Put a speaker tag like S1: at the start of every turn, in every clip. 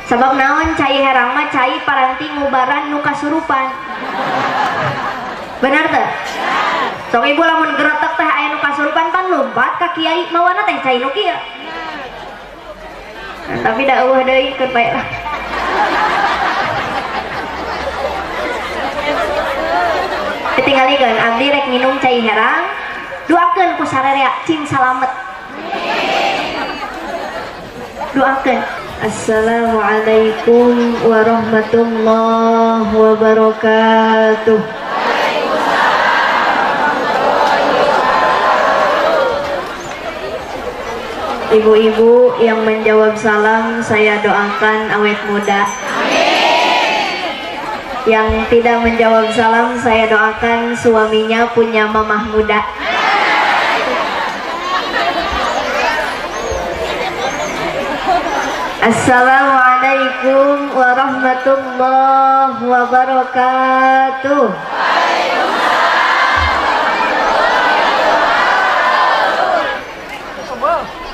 S1: Sabab naon cai herang mah cai paranti ngubaran nu kasurupan. Bener teh? Sok ibu lamun geretek teh aya nu kasurupan pan lompat ka kiai mawana teh cai nu kieu. Nah, tapi da eueuh deui keur bae lah. Ditinggalikeun abdi rek minum cai herang, doakeun ku sarerea cing salamet. Doakeun. Assalamualaikum warahmatullahi wabarakatuh. Ibu-ibu yang menjawab salam, saya doakan awet muda. Amin. Yang tidak menjawab salam, saya doakan suaminya punya mamah muda. Assalamualaikum warahmatullahi wabarakatuh.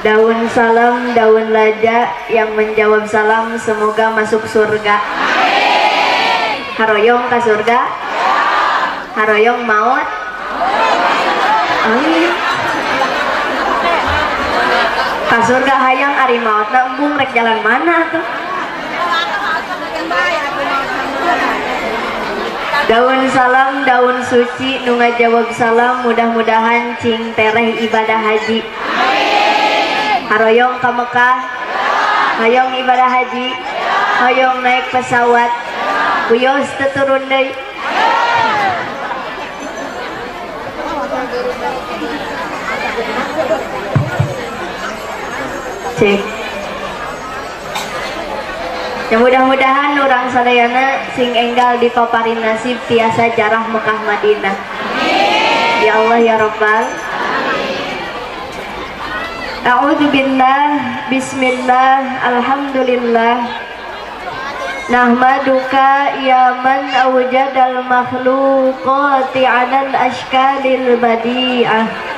S1: Daun salam, daun laja yang menjawab salam semoga masuk surga. Amin. Haroyong ke surga? Ya. Haroyong maut? Amin. Ka surga hayang ari mautna embung rek jalan mana tuh? Daun salam, daun suci nu ngajawab salam mudah-mudahan cing tereh ibadah haji. Haroyong ke Mekah, hayong ibadah haji, hayong naik pesawat, kuyos teturun deui. Cek. Ya mudah-mudahan urang sadayana sing enggal dipaparin nasib tiasa jarah Mekah Madinah. Ya Allah ya Rabbal. A'udzu billah, bismillah, alhamdulillah. Nahmaduka ya man awjadal makhluqati 'alal ashkalil badi'ah.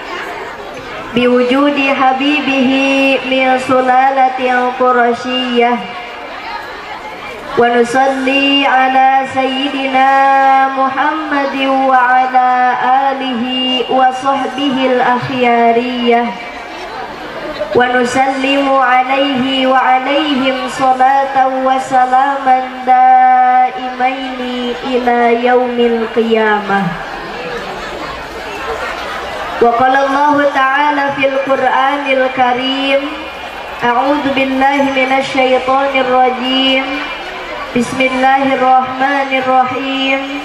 S1: Biwujudi habibihi min sulalatil qurasyiyyah. Wa nusalli ala sayyidina Muhammadin wa ala alihi wa sahbihil akhyariyah. Wa nusallimu alaihi wa alaihim salatan wa salaman daimaini ila yaumil qiyamah. Wa qala Allah ta'ala fil Qur'anil Karim, a'udzu billahi minasy syaithanir rajim. Bismillahirrahmanirrahim.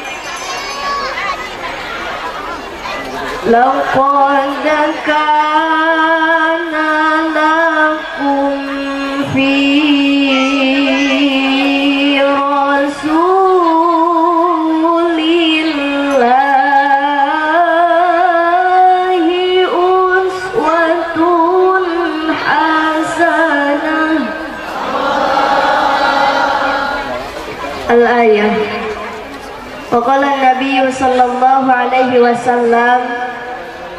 S1: Laqad kana lakum fi rasulillahi uswatun hasanah. Al-ayah. Wa qala an-nabiy sallallahu alaihi wasallam,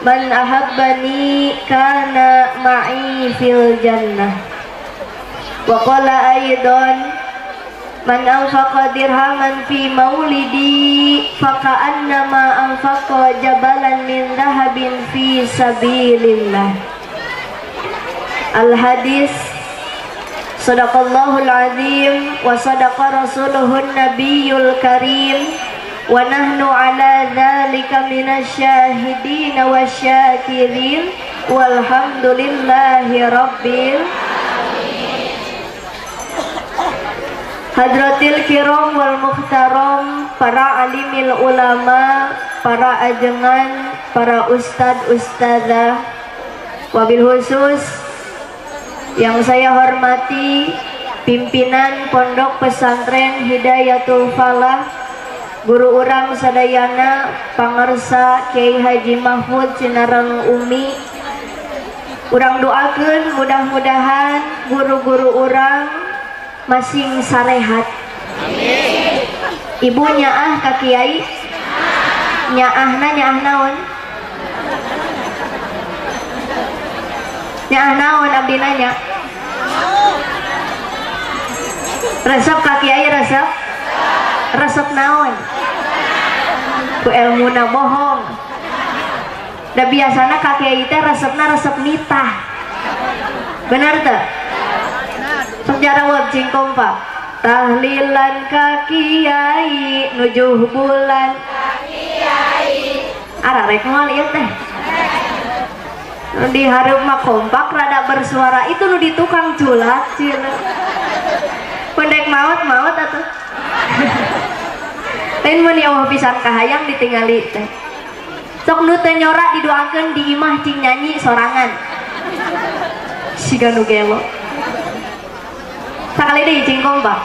S1: man ahabbani kana ma'i fil jannah. Wa qala aidan, man anfaqa dirhaman fi maulidi faka'annama anfaqa jabalan min dhahabin fi sabilillah. Al hadis. Sadaqallahul azim wa sadaqa rasuluhun nabiyul karim. Wa nahnu ala dzalika minasyahidin wasyakirin walhamdulillahi rabbil alamin. Hadratil kiram wal muhtaram, para alimil ulama, para ajengan, para ustad ustadzah, wabil khusus yang saya hormati pimpinan Pondok Pesantren Hidayatul Falah, guru urang sadayana pangersa Kiai Haji Mahfud Cinareng Umi. Urang doakeun mudah-mudahan guru-guru urang masing sarehat. Amin. Ibu nyaah ka kiai? Nyaahna nyaah naon? Nyaah naon abdi nanya? Resep ka kiai resep? Resep naon? Ku elmuna bohong. Da biasana ka kiai teh resepna resep nitah. Bener teu? Sok jarawab cing kompak. Tahlilan ka kiai nujuh bulan ka kiai. Ararek moal ieu teh. Nu dihareup mah kompak rada bersuara itu nu di tukang culak cileuk. Pendek maot-maot atuh. Lain mun eueuh pisan kahayang ditingali teh. Sok nu teu nyora didoakeun di imah cing nyanyi sorangan. Siga nu gelo. Sakali deui cing kompak.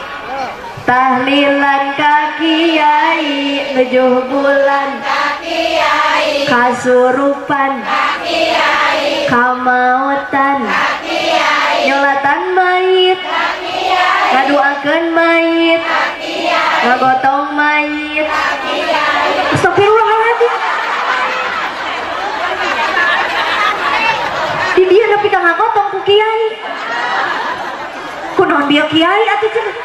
S1: Tahlilan ka kiai nujuh bulan ka kiai, kasurupan ka kiai, kamautan ka kiai, nyolatan mayit ka kiai, ngaduakeun mayit ka kiai, ngagotong mayit ka kiai. Astagfirullahaladzim. Di dieu nepi ka ngagotong ku kiai. Kunaon bieu kiai atuh cenah.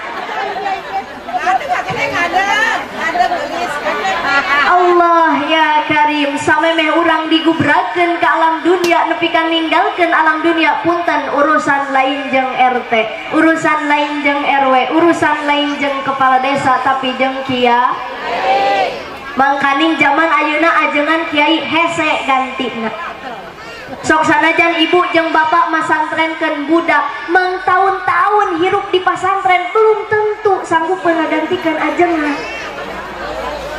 S1: Allah ya Karim, samemeh urang digubrakeun ka alam dunia nepi ka ninggalkeun alam dunia punten urusan lain jeung RT, urusan lain jeung RW, urusan lain jeung kepala desa tapi jeung kiai. Mangkaning zaman ayeuna ajengan kiai hese gantina. Sok sanajan ibu jeung bapak masantrenkeun budak mangtaun-taun hirup di pasantren belum tentu sanggup ngagantikan ajengan.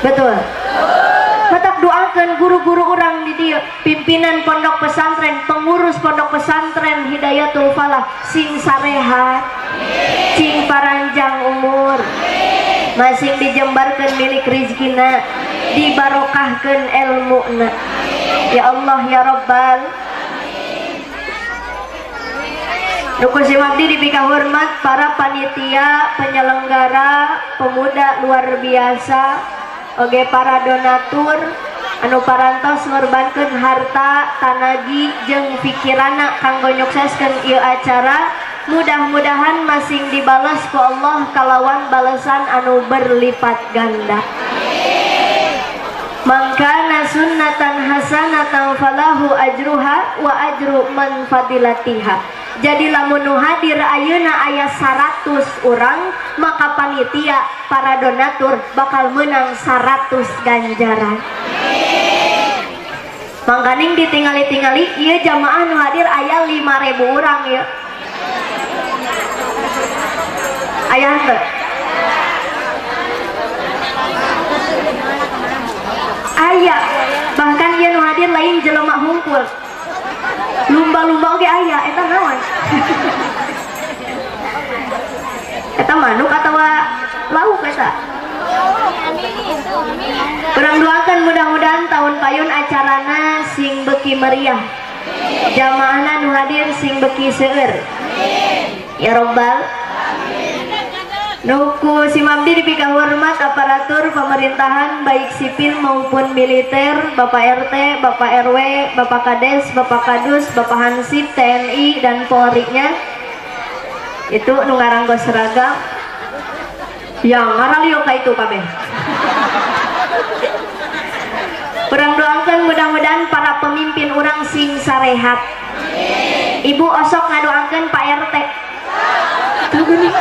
S1: Betul. Matak doakeun guru-guru urang di dieu, pimpinan pondok pesantren, pengurus pondok pesantren Hidayatul Falah sing sarehat, sing paranjang umur, masing dijembarkeun milik rizkina, dibarokahkeun elmuna. Ya Allah ya Rabbal. Nuku simabdi dipika hormat para panitia penyelenggara pemuda luar biasa, oge para donatur anu parantos ngorbankeun harta tanagi jeung pikirana kanggo nyukseskeun ieu acara. Mudah-mudahan masing dibales ku Allah kalawan balesan anu berlipat ganda. Mangkana sunnatan hasanatan falahu ajruha wa ajru man fadilatiha. Jadi lamun nu hadir ayeuna aya 100 orang, maka panitia para donatur bakal menang 100 ganjaran. Mangkaning ditingali-tingali ieu jamaah nu hadir aya 5.000 orang ya. Aya henteu? Aya, bahkan ieu nu hadir lain jelema hungkul. Lumba-lumba oge aya, eta naon? Eta manuk atawa lauk eta? Urang doakeun mudah-mudahan tahun payun acarana sing beuki meriah. Jamaahna nu hadir sing beuki seueur. Ya Rabbal. Nuku simabdi dipika hormat aparatur pemerintahan baik sipil maupun militer, Bapak RT, Bapak RW, Bapak Kades, Bapak Kadus, Bapak Hansip, TNI dan Polri-nya. Itu nu ngaranggo seragam. Yang ngaralio ka itu kabeh. Urang doakeun mudah-mudahan para pemimpin urang sing sarehat. Ibu osok ngadoakeun Pak RT. Tuh gini.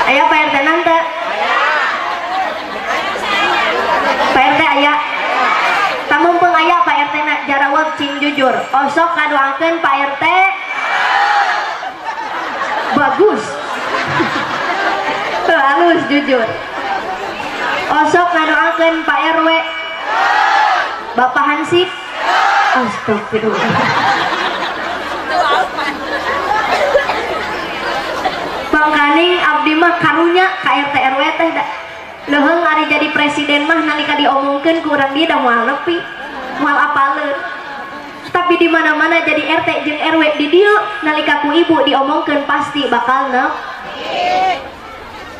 S1: Aya Pak RT nante. Pak RT aya. Tamumpung aya Pak RT na jarawab cing jujur. Osok ngadoakeun Pak RT. Bagus. Halus jujur. Osok ngadoakeun Pak RW. Bapak Hansip. Astagfirullah. Mangkaning abdi mah karunya ka RT RW teh da. Leuheung ari jadi presiden mah nalika diomongkeun ku urang dieu da moal nepi, moal apaleun. Tapi di mana-mana jadi RT jeung RW di dieu nalika ku ibu diomongkeun pasti bakal nepi.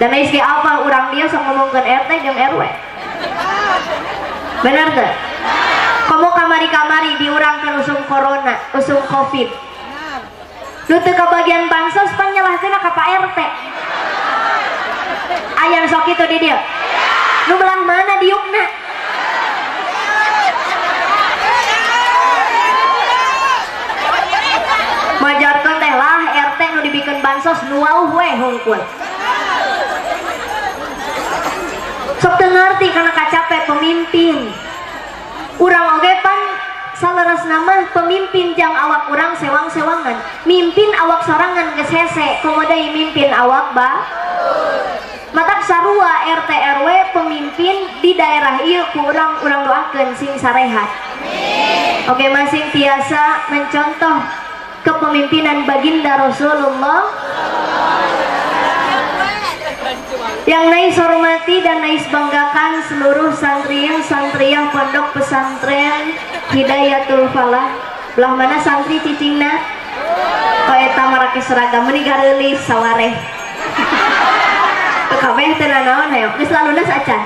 S1: Dan geus ge apal urang dieu sok ngomongkeun RT jeung RW. Bener teu? Komo kamari-kamari diurangkeun usum corona, usum Covid. Nu teu kabagian bansos panyalahkeun ka kitu di dieu? Nu belah mana diukna? Majarkeun teh lah RT nu dibikeun bansos nu wauh we hungkul. Sok teu ngarti kana kacape pemimpin. Urang oge pan saleresna mah pemimpin jang awak urang sewang-sewangan. Mimpin awak sorangan geus hese, komo deui mimpin awak ba. Matak sarua RT RW pemimpin di daerah ieu ku urang doakeun sing sarehat. Oke, masing tiasa mencontoh kepemimpinan baginda Rasulullah yang nais hormati dan nais banggakan seluruh santriang santriah pondok pesantren Hidayatul Falah. Belah mana santri cicingna? Oh eta marake seragam meuni gareulis sawareh. Kabeh teu nanaon hayo geus lalunas acan.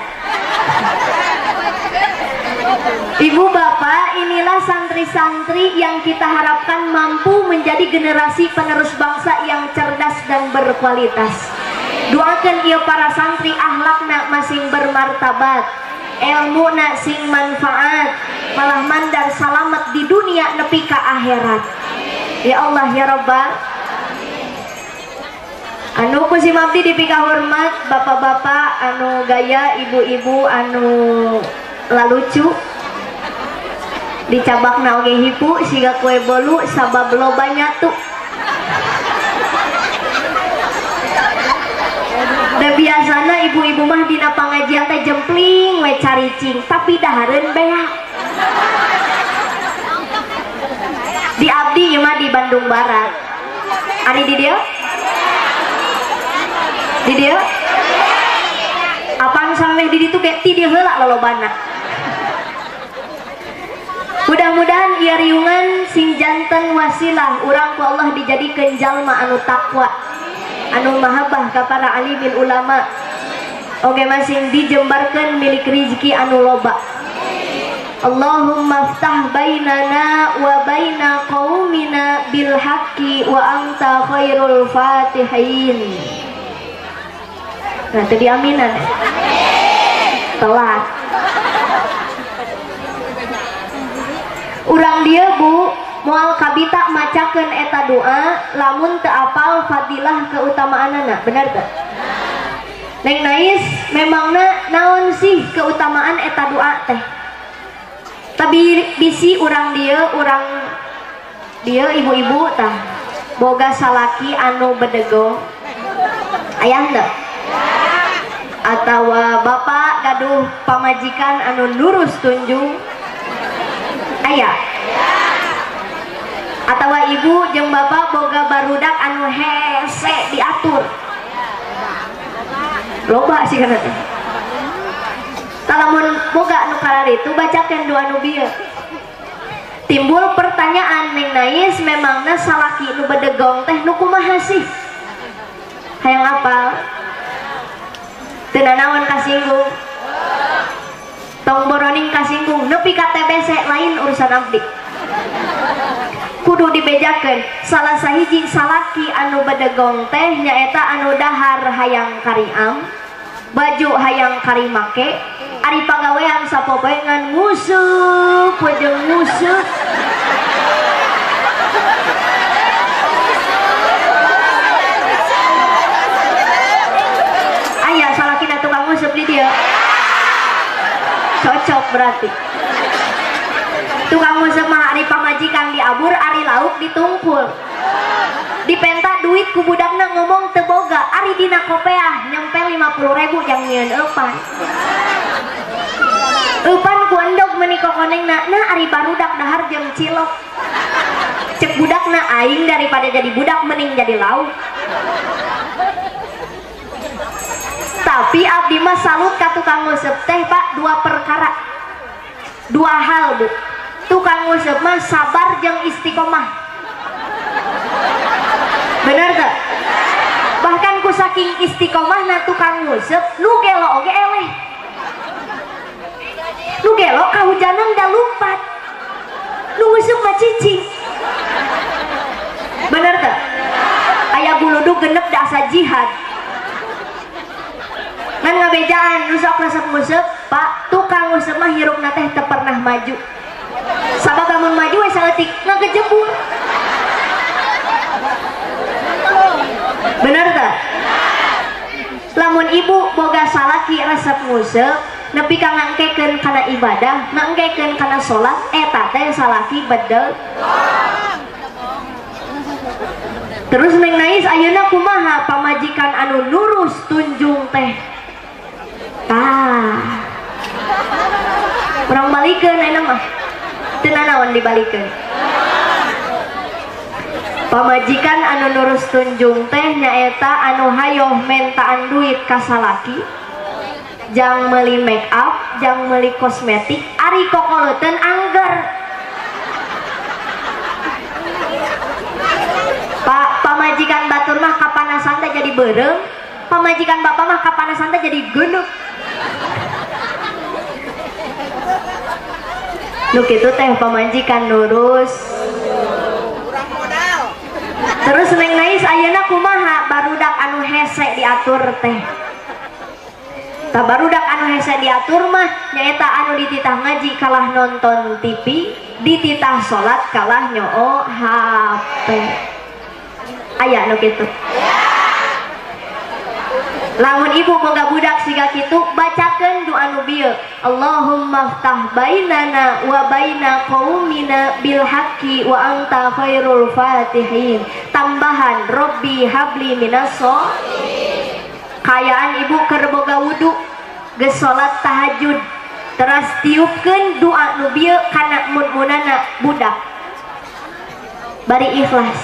S1: Ibu bapak, inilah santri-santri yang kita harapkan mampu menjadi generasi penerus bangsa yang cerdas dan berkualitas. Doakan ieu para santri akhlakna masing bermartabat, ilmuna sing manfaat, malah mandar salamet di dunia nepi ka akhirat. Ya Allah ya Rabbal. Anu ku sim abdi dipika hormat bapak-bapak anu gaya, ibu-ibu anu lalucu, dicabakna oge hipu siga kue bolu sabab loba nyatu. Da biasana ibu-ibu mah dina pangajian teh jempling we caricing, tapi dahareun beak. Di abdi ieu mah di Bandung Barat. Ari di dieu? Di dieu? Apaan sameh di ditu ge ti dieu heula lolobana. Mudah-mudahan ieu riungan sing janten wasilah urang ku Allah dijadikeun jalma anu takwa, anu mahabbah ka para alimin ulama. Oge masing dijembarkeun milik rizki anu loba. Allahumma ftah bainana wa baina qaumina bil haqqi wa anta khairul fatihin. Nah, tadi aminan. Telat. Urang dia bu moal kabita macakeun eta doa lamun teu apal fadilah keutamaanana, bener teu? Neng Nais memangna naon sih keutamaan eta doa teh? Tapi bisi urang dia ibu-ibu tah boga salaki anu bedego ayah teu? Atawa bapak gaduh pamajikan anu lurus tunjung ayah? Atawa ibu jeung bapak boga barudak anu hese diatur loba sih kana teh. Lamun boga nu kararitu bacakeun doa nu bieu. Timbul pertanyaan Neng Nais memangna salaki nu bedegong teh nu kumaha sih? Hayang apal? Teu nanaon kasinggung. Tong boroning kasinggung nepi ka TBC lain urusan abdi. Kudu dibejakeun salah sahiji salaki anu bedegong teh nyaeta anu dahar hayang kariam, baju hayang karimake, ari pagawean sapopoe ngan nguseup we jeung nguseup. Aya salakina tukang nguseup di dieu. Cocok berarti. Tukang nguseup mah ari pamajikan diabur, ari lauk ditungkul. Dipenta duit ku budakna ngomong teu boga, ari dina kopeah nyempel 50.000 jang nyieun eupan. Eupan ku endog meuni kokonengna, nah ari barudak dahar jeung cilok. Cek budakna aing daripada jadi budak mending jadi lauk. Tapi abdi mah salut ka tukang nguseup teh Pak, dua perkara. Dua hal Bu. Tukang nguseup mah sabar jeung istiqomah. Bener teu? Bahkan ku saking istiqomahna tukang nguseup nu gelo oge eleh. Nu gelo kahujanan da lumpat. Nu nguseup mah cicing. Bener teu? Aya buludug genep da asa jihad. Ngan ngabejaan nu sok resep nguseup, Pak, tukang nguseup mah hirupna teh teu pernah maju. Sabab lamun maju we saeutik ngagejebur. Bener teh? Lamun ibu boga salaki resep nguseup, nepi ka ngangkekeun kana ibadah, ngangkekeun kana salat, eta teh salaki bedel. Terus Neng Nais ayeuna kumaha pamajikan anu nurus tunjung teh? Tah. Urang balikeun ayeuna mah. Teu nanaon dibalikeun. Pamajikan anu nurus tunjung teh nyaeta anu hayoh mentaan duit ka salaki, jang meuli make up, jang meuli kosmetik, ari kokoleuteun angger. Pak, pamajikan batur mah kapanasan teh jadi beureum, pamajikan bapak mah kapanasan teh jadi geuneup. Nu kitu teh pamajikan nurus. Terus Neng Nais ayeuna kumaha barudak anu hese diatur teh? Tah barudak anu hese diatur mah nyaeta anu dititah ngaji kalah nonton TV, dititah salat kalah nyoo HP. Aya nu kitu. Lamun ibu boga budak siga kitu, bacakeun doa nu bieu. Allahumma ftah bainana wa baina qaumina bil haqqi wa anta khairul fatihin. Tambahan robbi habli minas sholihin. Kayaan ibu keur boga wudu, geus salat tahajud, teras tiupkeun doa nu bieu kana mun-munana budak. Bari ikhlas.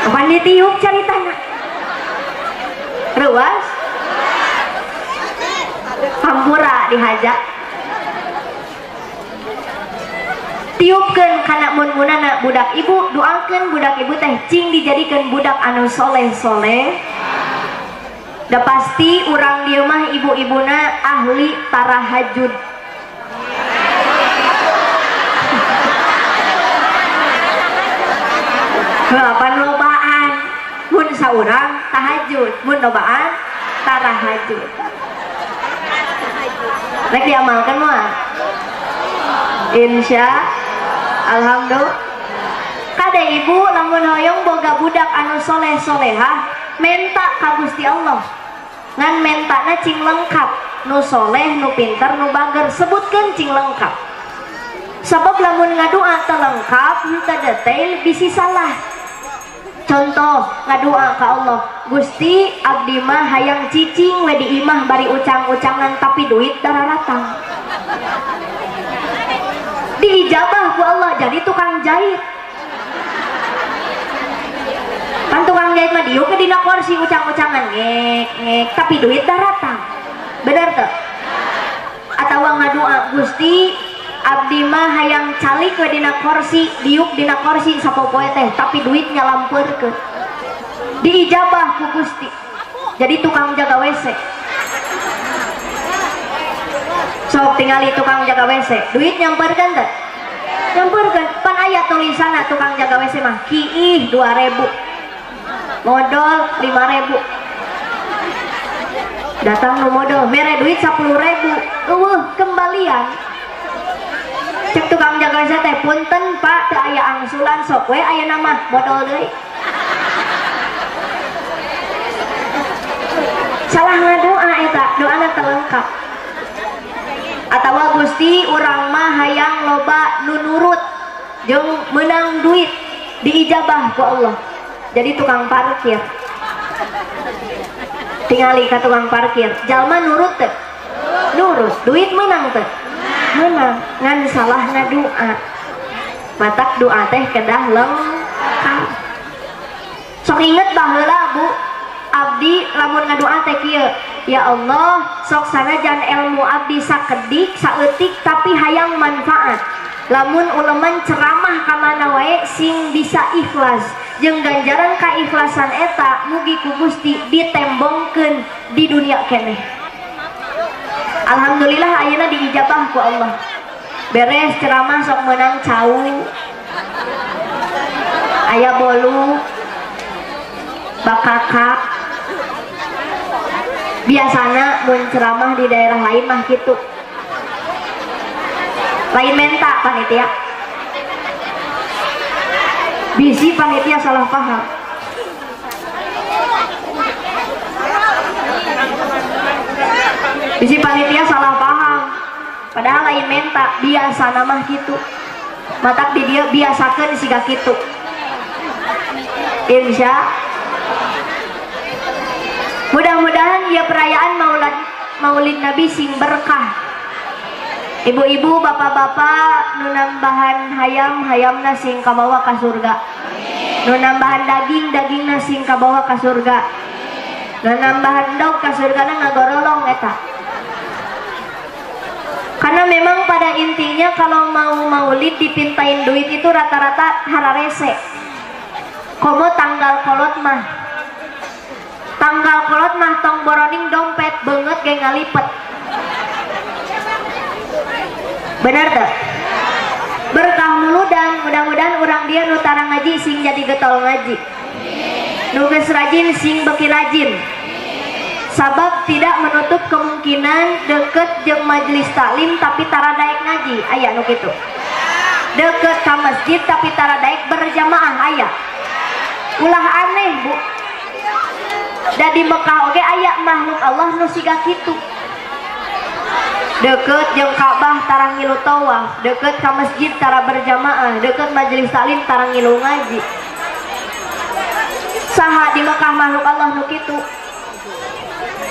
S1: Kapan ditiup caritana? Ruas? Hampura dihajak. Tiupkeun kana mun-munana budak ibu, doakeun budak ibu teh cing dijadikeun budak anu soleh-soleh. Da pasti urang dieu mah ibu-ibuna ahli tarahajud. Lapan lobaan mun saurang tahajud, mun lobaan tarahajud. Rek diamalkan moal? Insya alhamdulillah. Kade ibu lamun hoyong boga budak anu soleh solehah, menta ka Gusti Allah. Ngan mentana cing lengkap, nu soleh, nu pinter, nu bager, sebutkeun cing lengkap. Sebab lamun ngadua teu lengkap, henteu detail bisi salah. Contoh ngadua ka Allah, Gusti abdi mah hayang cicing we di imah bari ucang-ucangan tapi duit dararatang. Diijabah ku Allah jadi tukang jahit. Kan tukang jahit mah diuk dina kursi ucang-ucangan ngek ngek tapi duit daratang. Bener teu? Atawa ngadua Gusti abdi mah hayang calik we dina kursi, diuk dina kursi sapopoe teh tapi duit nyalampeurkeun. Diijabah ku Gusti. Jadi tukang jaga WC. Sok tingali tukang jaga WC, duit nyamperkeun teh? Nyamperkeun. Pan aya tulisanna tukang jaga WC mah kiih 2000. Modal 5000. Datang nu modal mere duit 10.000. Eueuh kembalian. Cek tukang jaga WC teh punten Pak teu aya angsulan sok we aya nama modal deui. Salah ngadoa eta, doana teu lengkap. Atawa Gusti urang mah hayang loba nu nurut jeung meunang duit, diijabah ku Allah. Jadi tukang parkir. Tingali ka tukang parkir, jalma nurut teu? Nurut, duit meunang teu? Menang, ngan salahna doa. Matak doa teh kedah lengkap. Sok inget baheula Bu, abdi lamun ngadoa teh kieu, ya Allah, sok sanajan ilmu abdi sakedik saeutik tapi hayang manfaat. Lamun uleman ceramah ka mana wae sing bisa ikhlas, jeung ganjaran kaikhlasan eta mugi ku Gusti ditembongkeun di dunia keneh. Alhamdulillah ayeuna diijabah ku Allah. Beres ceramah sok menang cau, aya bolu. Bakaka. Biasana mun ceramah di daerah lain mah kitu. Lain menta panitia. Bisi panitia salah paham. Bisi panitia salah paham. Padahal lain menta, biasa mah kitu. Matak di dia biasakeun siga kitu. Insya mudah-mudahan ya perayaan Maulid Nabi sing berkah. Ibu-ibu, bapak-bapak nu nambahan hayam, hayamna sing kabawa ka surga. Nu nambahan daging, dagingna sing kabawa ka surga. Nu nambahan endog ka surgana ngagorolong eta. Karena memang pada intinya kalau mau maulid dipintain duit itu rata-rata hararese. Komo tanggal kolot mah. Tanggal kolot mah tong boroning dompet beungeut ge ngalipet. Bener teh? Berkah muludan, mudah-mudahan urang dia nu tara ngaji sing jadi getol ngaji. Nu geus rajin sing beuki rajin. Sabab tidak menutup kemungkinan deket jeung majelis taklim tapi tara daek ngaji, aya nu kitu. Deket ka masjid tapi tara daek berjamaah, aya. Ulah aneh, Bu. Da di Mekah oge aya makhluk Allah nu siga kitu. Deket jeung Ka'bah tara ngilu tawaf, deket ka masjid tara berjamaah, deket majelis taklim tara ngilu ngaji. Saha di Mekah makhluk Allah nu kitu?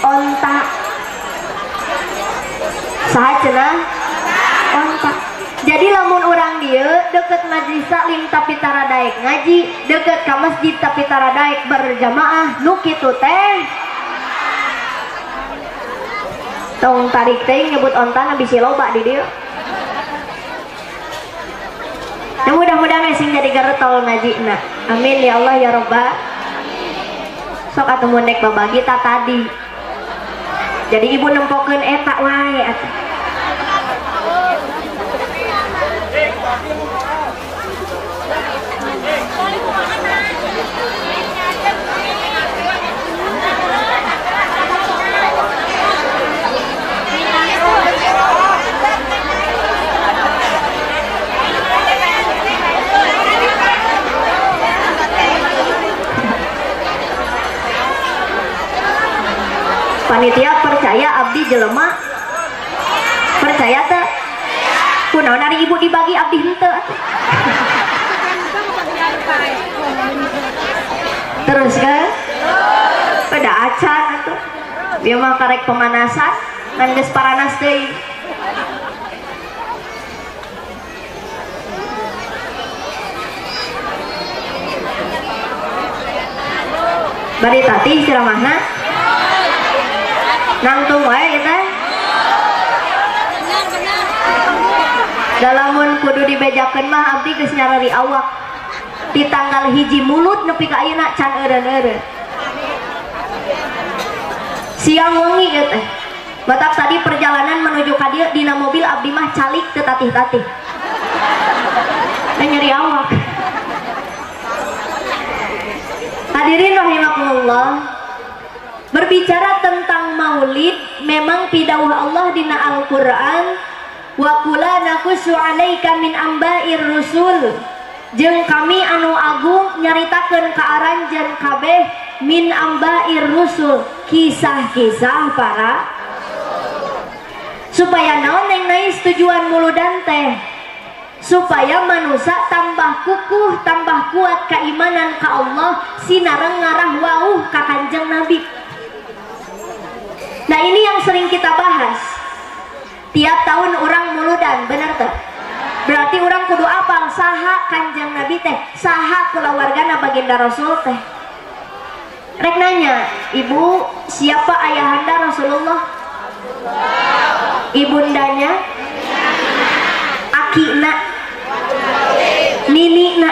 S1: Onta. Saha cenah? Onta. Jadi lamun urang dieu deket majelis taklim tapi tara daek ngaji, deket ka masjid tapi tara daek berjamaah, nu kitu teh. Tong tarik teh nyebut onta na bisi loba di dieu. Nah, mudah-mudahan sing jadi garetol ngajina. Amin ya Allah ya Rabbal. Sok atuh mun dek babagi ta tadi. Jadi ibu nempokeun eta wae atuh. Panitia percaya abdi jelema? Percaya teh? Kunaon ari ibu dibagi abdi henteu atuh. Terus kan? Pada acan atuh. Ieu mah karek pemanasan, ngan geus paranas deui. Bari tati ceramahna nangtung wae eta. Dalamun kudu dibejakeun mah abdi geus nyarari awak. Di tanggal 1 Mulud nepi ka ayeuna can eureun-eureun. Siang wengi ieu teh. Batak tadi perjalanan menuju ka dieu dina mobil abdi mah calik teu tatih-tatih. Nyeri awak. Hadirin rahimakumullah. Berbicara tentang maulid, memang pidauh Allah dina Al-Qur'an, wa qula naqussu 'alaika min amba'ir rusul. Jeung kami anu agung nyaritakeun ka aranjeun kabeh min amba'ir rusul, kisah-kisah para supaya naon neng nais tujuan muludan teh, supaya manusia tambah kukuh, tambah kuat keimanan ka Allah, sinareng ngarah wauh ka Kanjeng Nabi. Nah ini yang sering kita bahas. Tiap tahun orang muludan, bener tuh? Berarti orang kudu apal saha Kanjeng Nabi teh, saha kulawargana baginda Rasul teh. Rek nanya, ibu siapa ayahanda Rasulullah? Ibundanya? Akina? Ninina?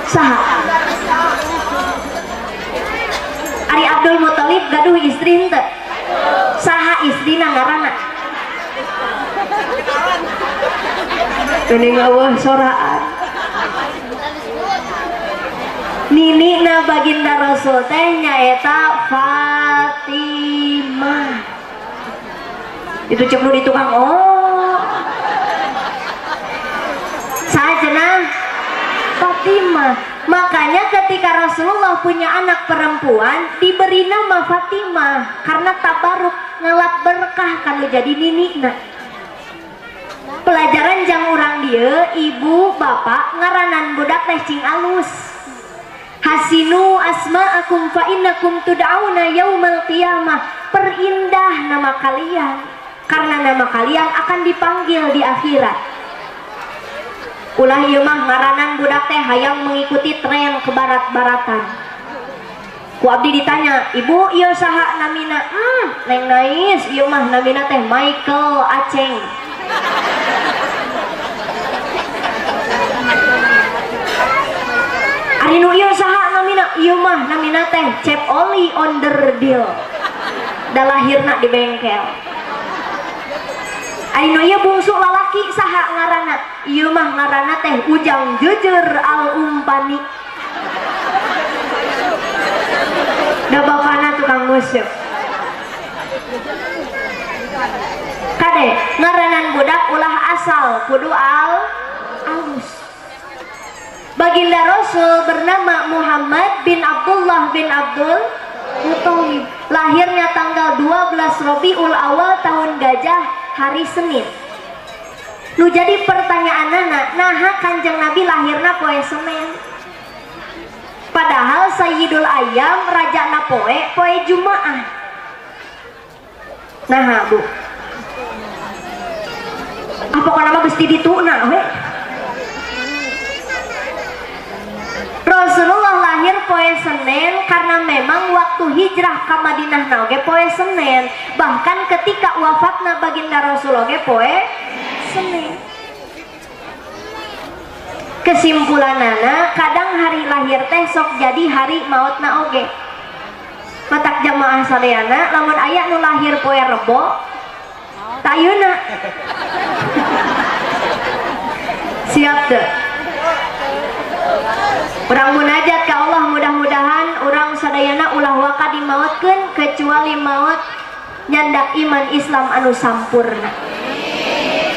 S1: Saha? Ari Abdul Muthalib gaduh istri henteu? Saha istrina ngaranna? Geuning eueuh soraan. Ninina baginda Rasul teh nyaeta Fatimah. Itu cek nu di tukang oh. Sajenah Fatimah. Makanya ketika Rasulullah punya anak perempuan diberi nama Fatimah karena tabaruk ngalap berkah kalau jadi ninina. Pelajaran jang urang dieu ibu bapak ngaranan budak teh cing alus. Hasinu asma'akum fa innakum tud'auna yaumal qiyamah. Perindah nama kalian karena nama kalian akan dipanggil di akhirat. Ulah ieu mah ngaranan budak teh hayang mengikuti tren ke barat-baratan. Ku abdi ditanya, "Ibu, ieu saha namina?" Neng Nais, ieu mah namina teh Michael Aceng. Ari nu ieu saha namina? Ieu mah namina teh Cep Oli Onderdil. Da lahirna di bengkel. Ari nu ieu bungsu lalaki saha ngaranna? Ieu mah ngaranna teh Ujang Jejer Al Umpani. Da bapana tukang musik. Kade ngaranan budak ulah asal kudu al alus. Baginda Rasul bernama Muhammad bin Abdullah bin Abdul Muthalib. Lahirnya tanggal 12 Rabiul Awal tahun Gajah hari Senin. Nu jadi pertanyaanana, naha Kanjeng Nabi lahirna poe Senin? Padahal Sayyidul Ayyam rajana poe poe Jumaah. Naha Bu? Apa pokona mah geus dituna we? Rasulullah lahir poe Senin karena memang waktu hijrah ke Madinah na oge poe Senin. Bahkan ketika wafatna baginda Rasul oge poe Senin. Kesimpulanana kadang hari lahir teh sok jadi hari mautna oge. Matak jamaah sadayana lamun aya nu lahir poe Rebo tayuna. Siap teu? Urang munajat ka Allah mudah-mudahan urang sadayana ulah waka dimautkeun kecuali maut nyandak iman Islam anu sampurna.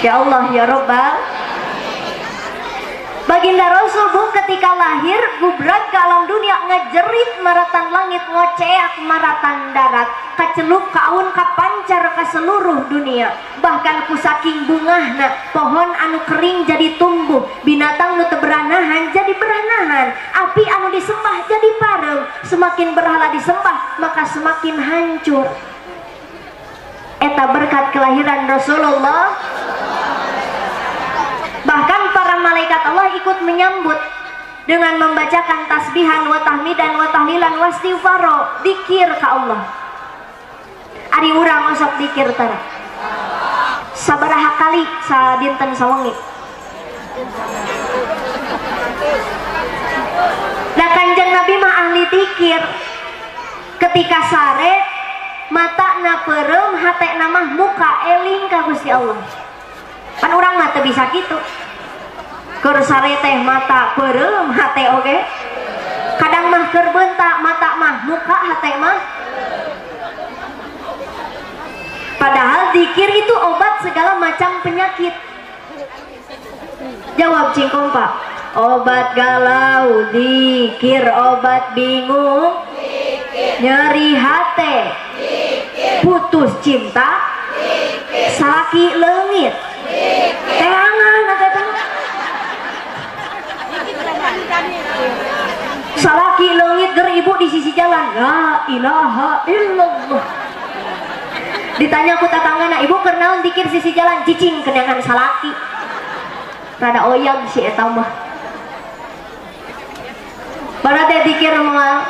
S1: Ya Allah ya Rabbal. Baginda Rasul bu ketika lahir gubrak ke alam dunia ngejerit maratan langit ngoceak maratan darat kacelup kaun kapancar ke seluruh dunia. Bahkan ku saking bungahna pohon anu kering jadi tumbuh, binatang nu teu beranahan jadi beranahan, api anu disembah jadi pareum. Semakin berhala disembah maka semakin hancur. Eta berkat kelahiran Rasulullah. Bahkan para malaikat Allah ikut menyambut dengan membacakan tasbihan wa tahmidan wa tahlilan wa istighfaro, dikir ka Allah. Ari urang osok dikir tara. Sabaraha kali sadinten sawengi. Nah Kanjeng Nabi mah ahli dikir. Ketika sare mata na peureum, hate na mah muka eling ka Gusti Allah. Pan urang mah teu bisa kitu. Keur sare teh mata peureum hate oge. Kadang mah keur beunta mata mah muka hate mah. Padahal zikir itu obat segala macam penyakit. Jawab cingkong Pak. Obat galau zikir, obat bingung zikir, nyeri hate zikir, putus cinta zikir, salaki leungit teangan eta salaki leungit ger ibu di sisi jalan la ilaha illallah. Ditanya ku tatanggana, ibu keur naon dikir sisi jalan? Cicing kenangan salaki. Rada oyag si eta mah. Barate dikir moal.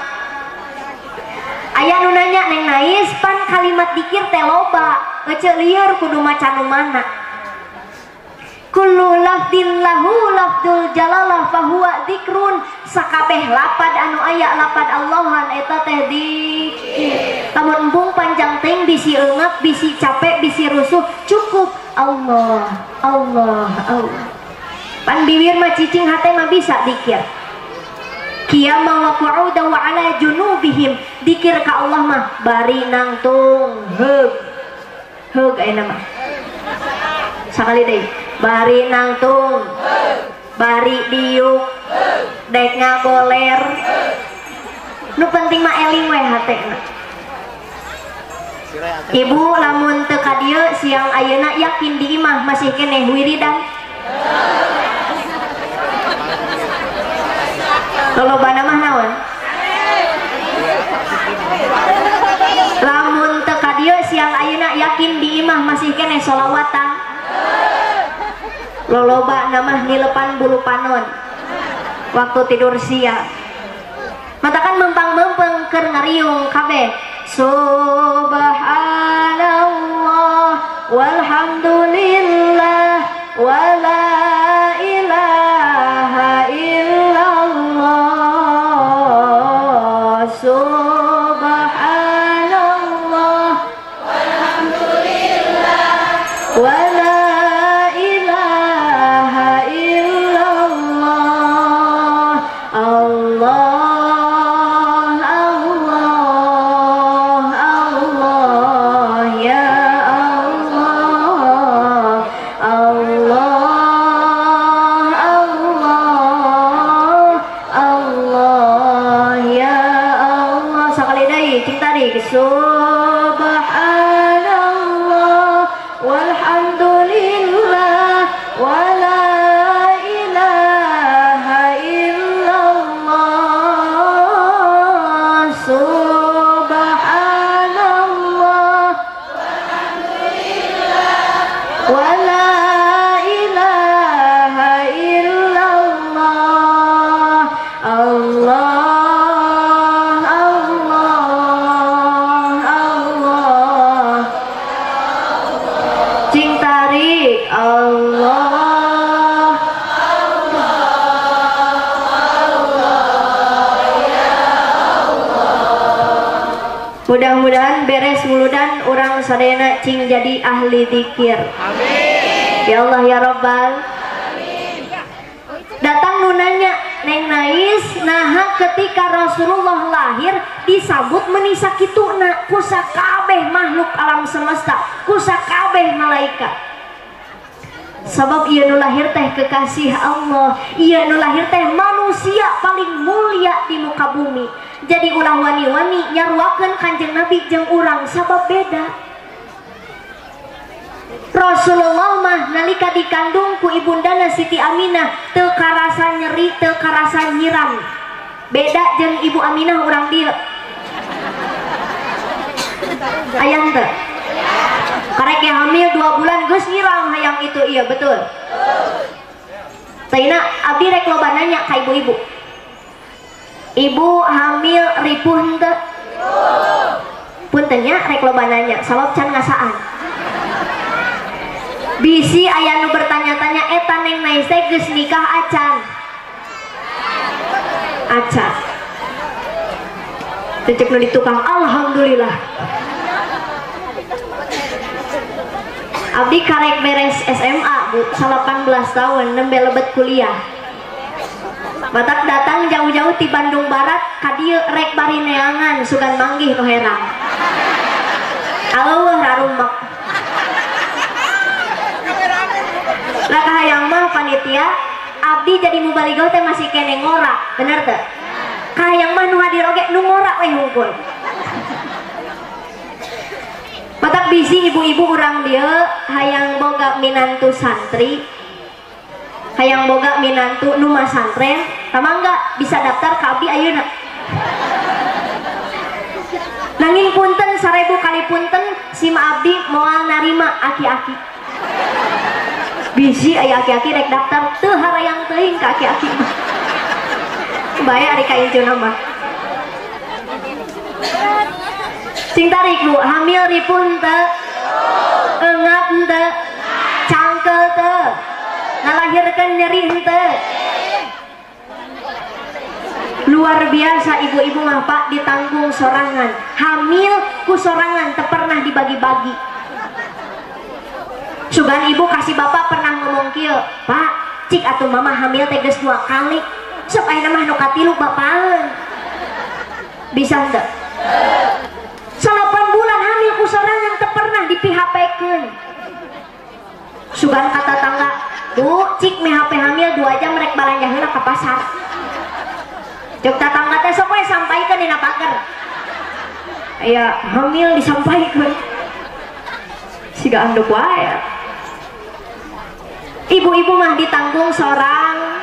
S1: Aya nu nanya Neng Nais pan kalimat dikir teh loba, ece lieur kudu maca nu mana? Kullu lafdin lahu lafdul jalalah fahuwa dzikrun. Sakabeh lapad anu aya lapad Allahan eta teh dzikir. Lamun embung panjang teuing bisi eungap, bisi capek, bisi rusuh, cukup Allah, Allah, Allah. Pan bibir mah cicing hate mah bisa dzikir. Qiyama wa qu'udan wa ala junubihim. Dikir ka Allah mah bari nangtung heug. Heug ayeuna mah. Sakali deui. Bari nangtung. Bari diuk. Dek ngagoler. Nu penting mah eling we hatena. Ibu lamun teu ka dieu siang ayeuna yakin di imah masih keneh wiridan. Lolobana mah naon? Lamun teu ka dieu siang ayeuna yakin di imah masih keneh sholawatan. Lolobana mah nilepan bulu panon waktu tidur siang. Matakan mempang-mempeng keur ngariung kabeh. Subhanallah walhamdulillah wala ilaha illallah. Subhanallah walhamdulillah wala ilaha illallah. Allah Subhanallah walhamdulillah wala ilaha illallah. Subhanallah walhamdulillah wala ilaha illallah. Allah Allah, Allah, Allah, ya Allah. Mudah-mudahan beres muludan urang sadayana cing jadi ahli dzikir. Amin. Ya Allah ya Rabbal. Amin. Datang nu nanya, Neng Nais, naha ketika Rasulullah lahir disambut meni sakituna ku sakabeh makhluk alam semesta, ku sakabeh malaikat. Sebab ieu nu lahir teh kekasih Allah, ieu nu lahir teh manusia paling mulia di muka bumi. Jadi ulah wani-wani nyaruakeun Kanjeng Nabi jeung urang sabab beda. Rasulullah mah nalika dikandung ku ibundana Siti Aminah teu karasa nyeri, teu karasa nyiram. Beda jeung Ibu Aminah urang dieu. Ayang teu? Karek hamil 2 bulan geus nyiram hayang itu, iya betul. Taina abdi rek loba nanya ka ibu-ibu. Ibu hamil ripuh henteu? Punten nya rek loba nanya sabab can ngasaan. Bisi aya nu bertanya-tanya eta Neng Nais teh geus nikah acan. Acan. Teu cek nu di tukang alhamdulillah. Abdi karek beres SMA bu, 18 tahun nembe lebet kuliah. Batak datang jauh-jauh ti Bandung Barat ka dieu rek bari neangan sugan manggih nu herang. Aleuweuh rarumek. Lah kahayang mah panitia abdi jadi mubalighah teh masih kene ngora, bener teu? Kahayang mah nu hadir oge nu ngora we hungkul. Matak bisi ibu-ibu urang dieu hayang boga minantu santri, hayang boga minantu nu masantren, tama enggak bisa daftar ka abdi ayeuna. Nanging punten 1000 kali punten sima abdi moal narima aki-aki. Bisi aya aki-aki rek daftar teu harayang teuing ka aki-aki mah. Bae ari ka incuna mah. Sing tarik bu, hamil ripun teu, engap teu, cangkel teu, ngalahirkeun nyeri henteu. Luar biasa ibu-ibu mah Pak ditanggung sorangan, hamil ku sorangan teu pernah dibagi-bagi. Sugan ibu kasih bapak pernah ngomong kieu, Pak, cik atuh mama hamil teh geus 2 kali. Sok ayeuna mah nu katilu bapaeun. Bisa henteu? 8 bulan hamil ku sorangan teu pernah di PHP-keun. Sugan kata tangga, "Bu, cik meh HP hamil 2 jam rek balanja heula ka pasar." Cek tatangga teh sok we sampaikeun dina pager. Aya hamil disampaikeun. Siga anduk wae. Ibu-ibu mah ditanggung sorang.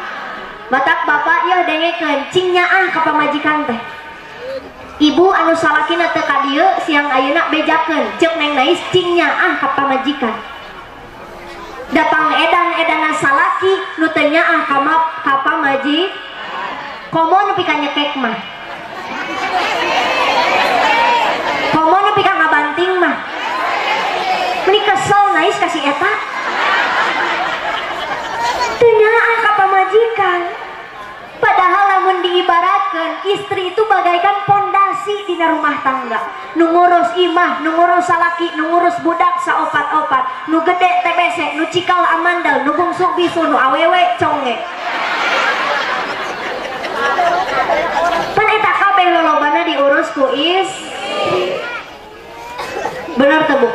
S1: Batak bapak yeuh dengekeun cing nyaah ka pamajikan teh. Ibu anu salakina teu ka dieu siang ayeuna bejakeun ceuk Neng Nais cing nyaah ka pamajikan. Datang edan-edana salaki nu teu nyaah ka pamajikan. Komo nepi ka nyekek mah. Komo nepi ka ngabanting mah. Meni kesel Nais ka si eta. Teu nyaah ka pamajikan. Padahal lamun diibaratkan istri itu bagaikan pondasi dina rumah tangga. Nu ngurus imah, nu ngurus salaki, nu ngurus budak saopat-opat, nu gede TBC, nu cikal amandel, nu bungsu bisu, nu awewe conge. Pan eta kabeh lolobana diurus ku istri. Bener teu, Bu?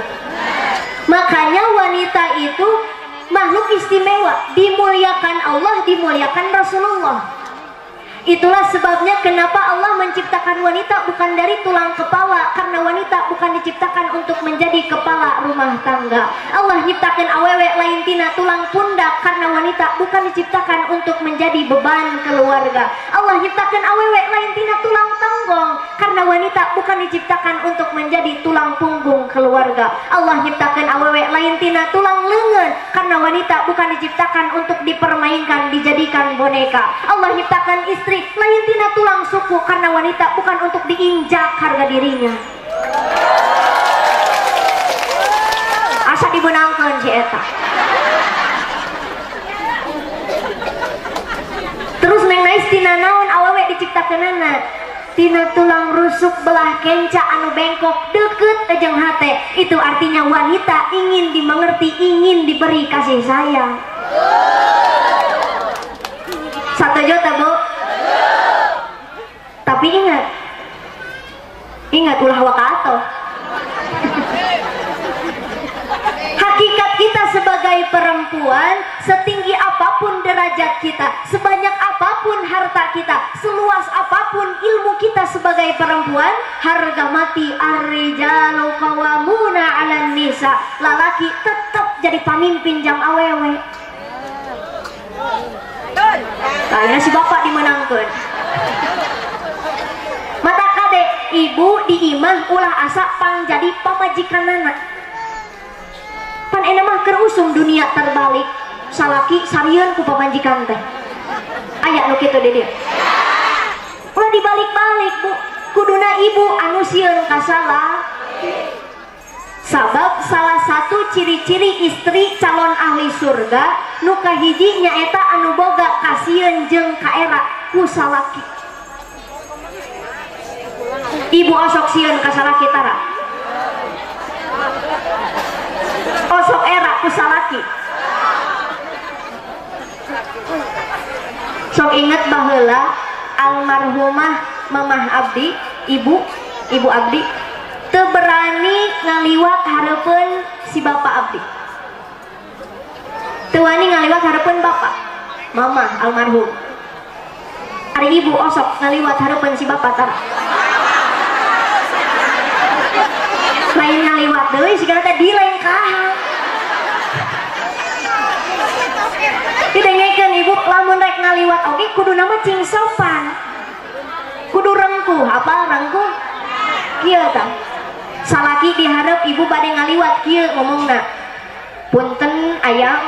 S1: Makanya wanita itu makhluk istimewa, dimuliakan Allah, dimuliakan Rasulullah. Itulah sebabnya kenapa Allah menciptakan wanita bukan dari tulang kepala, karena wanita bukan diciptakan untuk menjadi kepala rumah tangga. Allah nyiptakan awewe lain tina tulang pundak, karena wanita bukan diciptakan untuk menjadi beban keluarga. Allah nyiptakan awewe lain tina tulang tonggong, karena wanita bukan diciptakan untuk menjadi tulang punggung keluarga. Allah nyiptakan awewe lain tina tulang lengan, karena wanita bukan diciptakan untuk dipermainkan, dijadikan boneka. Allah nyiptakan istri lain tina tulang suku, karena wanita bukan untuk diinjak harga dirinya. Asa dibenangkan si eta. Terus Neng Nais tina naon awewe diciptakeunana? Tina tulang rusuk belah kenca anu bengkok deket jeung hate. Itu artinya wanita ingin dimengerti, ingin diberi kasih sayang. 1 juta, Bu. Tapi ingat, ingat ulah wakato. Hakikat kita sebagai perempuan, setinggi apapun derajat kita, sebanyak apapun harta kita, seluas apapun ilmu kita sebagai perempuan, harga mati ar-rijalu qawwamuna 'alan nisa. Lalaki tetap jadi pamimpin jang awewe. Kayaknya si bapak dimenangkan. Mata kade ibu di imah ulah asa pang jadi pamajikanana. Pan enak mah keur usum dunia terbalik, salaki sarieun ku pamajikan teh. Aya nu kitu di dieu. Ulah dibalik-balik, Bu. Kuduna ibu anu sieun ka salaki. Sabab salah satu ciri-ciri istri calon ahli surga nu kahiji nyaeta anu boga kasieun jeung kaera ku salaki. Ibu osok sieun ka salaki tara. Osok era ku salaki. Sok inget baheula almarhumah Mamah Abdi, ibu Abdi teu berani ngaliwat hareupeun si bapak Abdi. Teu wani ngaliwat hareupeun bapak, mamah almarhum. Ari ibu osok ngaliwat hareupeun si bapak tara. Lain ngaliwat deui sigana teh dilengkahan. Didengekeun ibu lamun rek ngaliwat oge kuduna mah cing sopan. Kudu rengkuh, apa rengkuh? Kieu tah. Salaki diharap ibu bade ngaliwat kieu ngomongna. Punten ayang.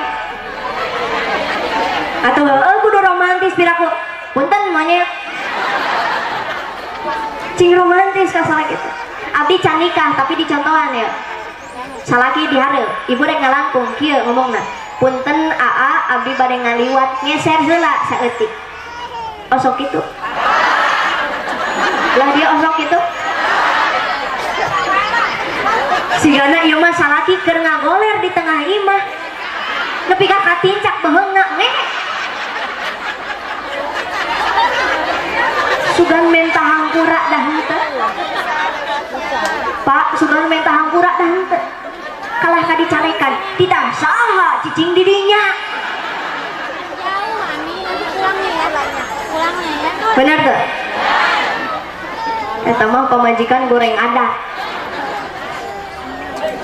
S1: Atau heueuh kudu romantis piraku. Punten monyet. Cing romantis ka salaki teh. Abdi can nikah tapi dicontohan ya. Salaki dihareup, ibu rek ngalangkung kieu ngomongna. Punten aa abdi bade ngaliwat ngeser heula saeutik. Osok kitu. Lah dia osok kitu. Sigana ieu mah salaki keur ngagoler di tengah imah. Nepi ka katincak beheungna ngeh. Bener tuh? Eta mah pamajikan goreng ada.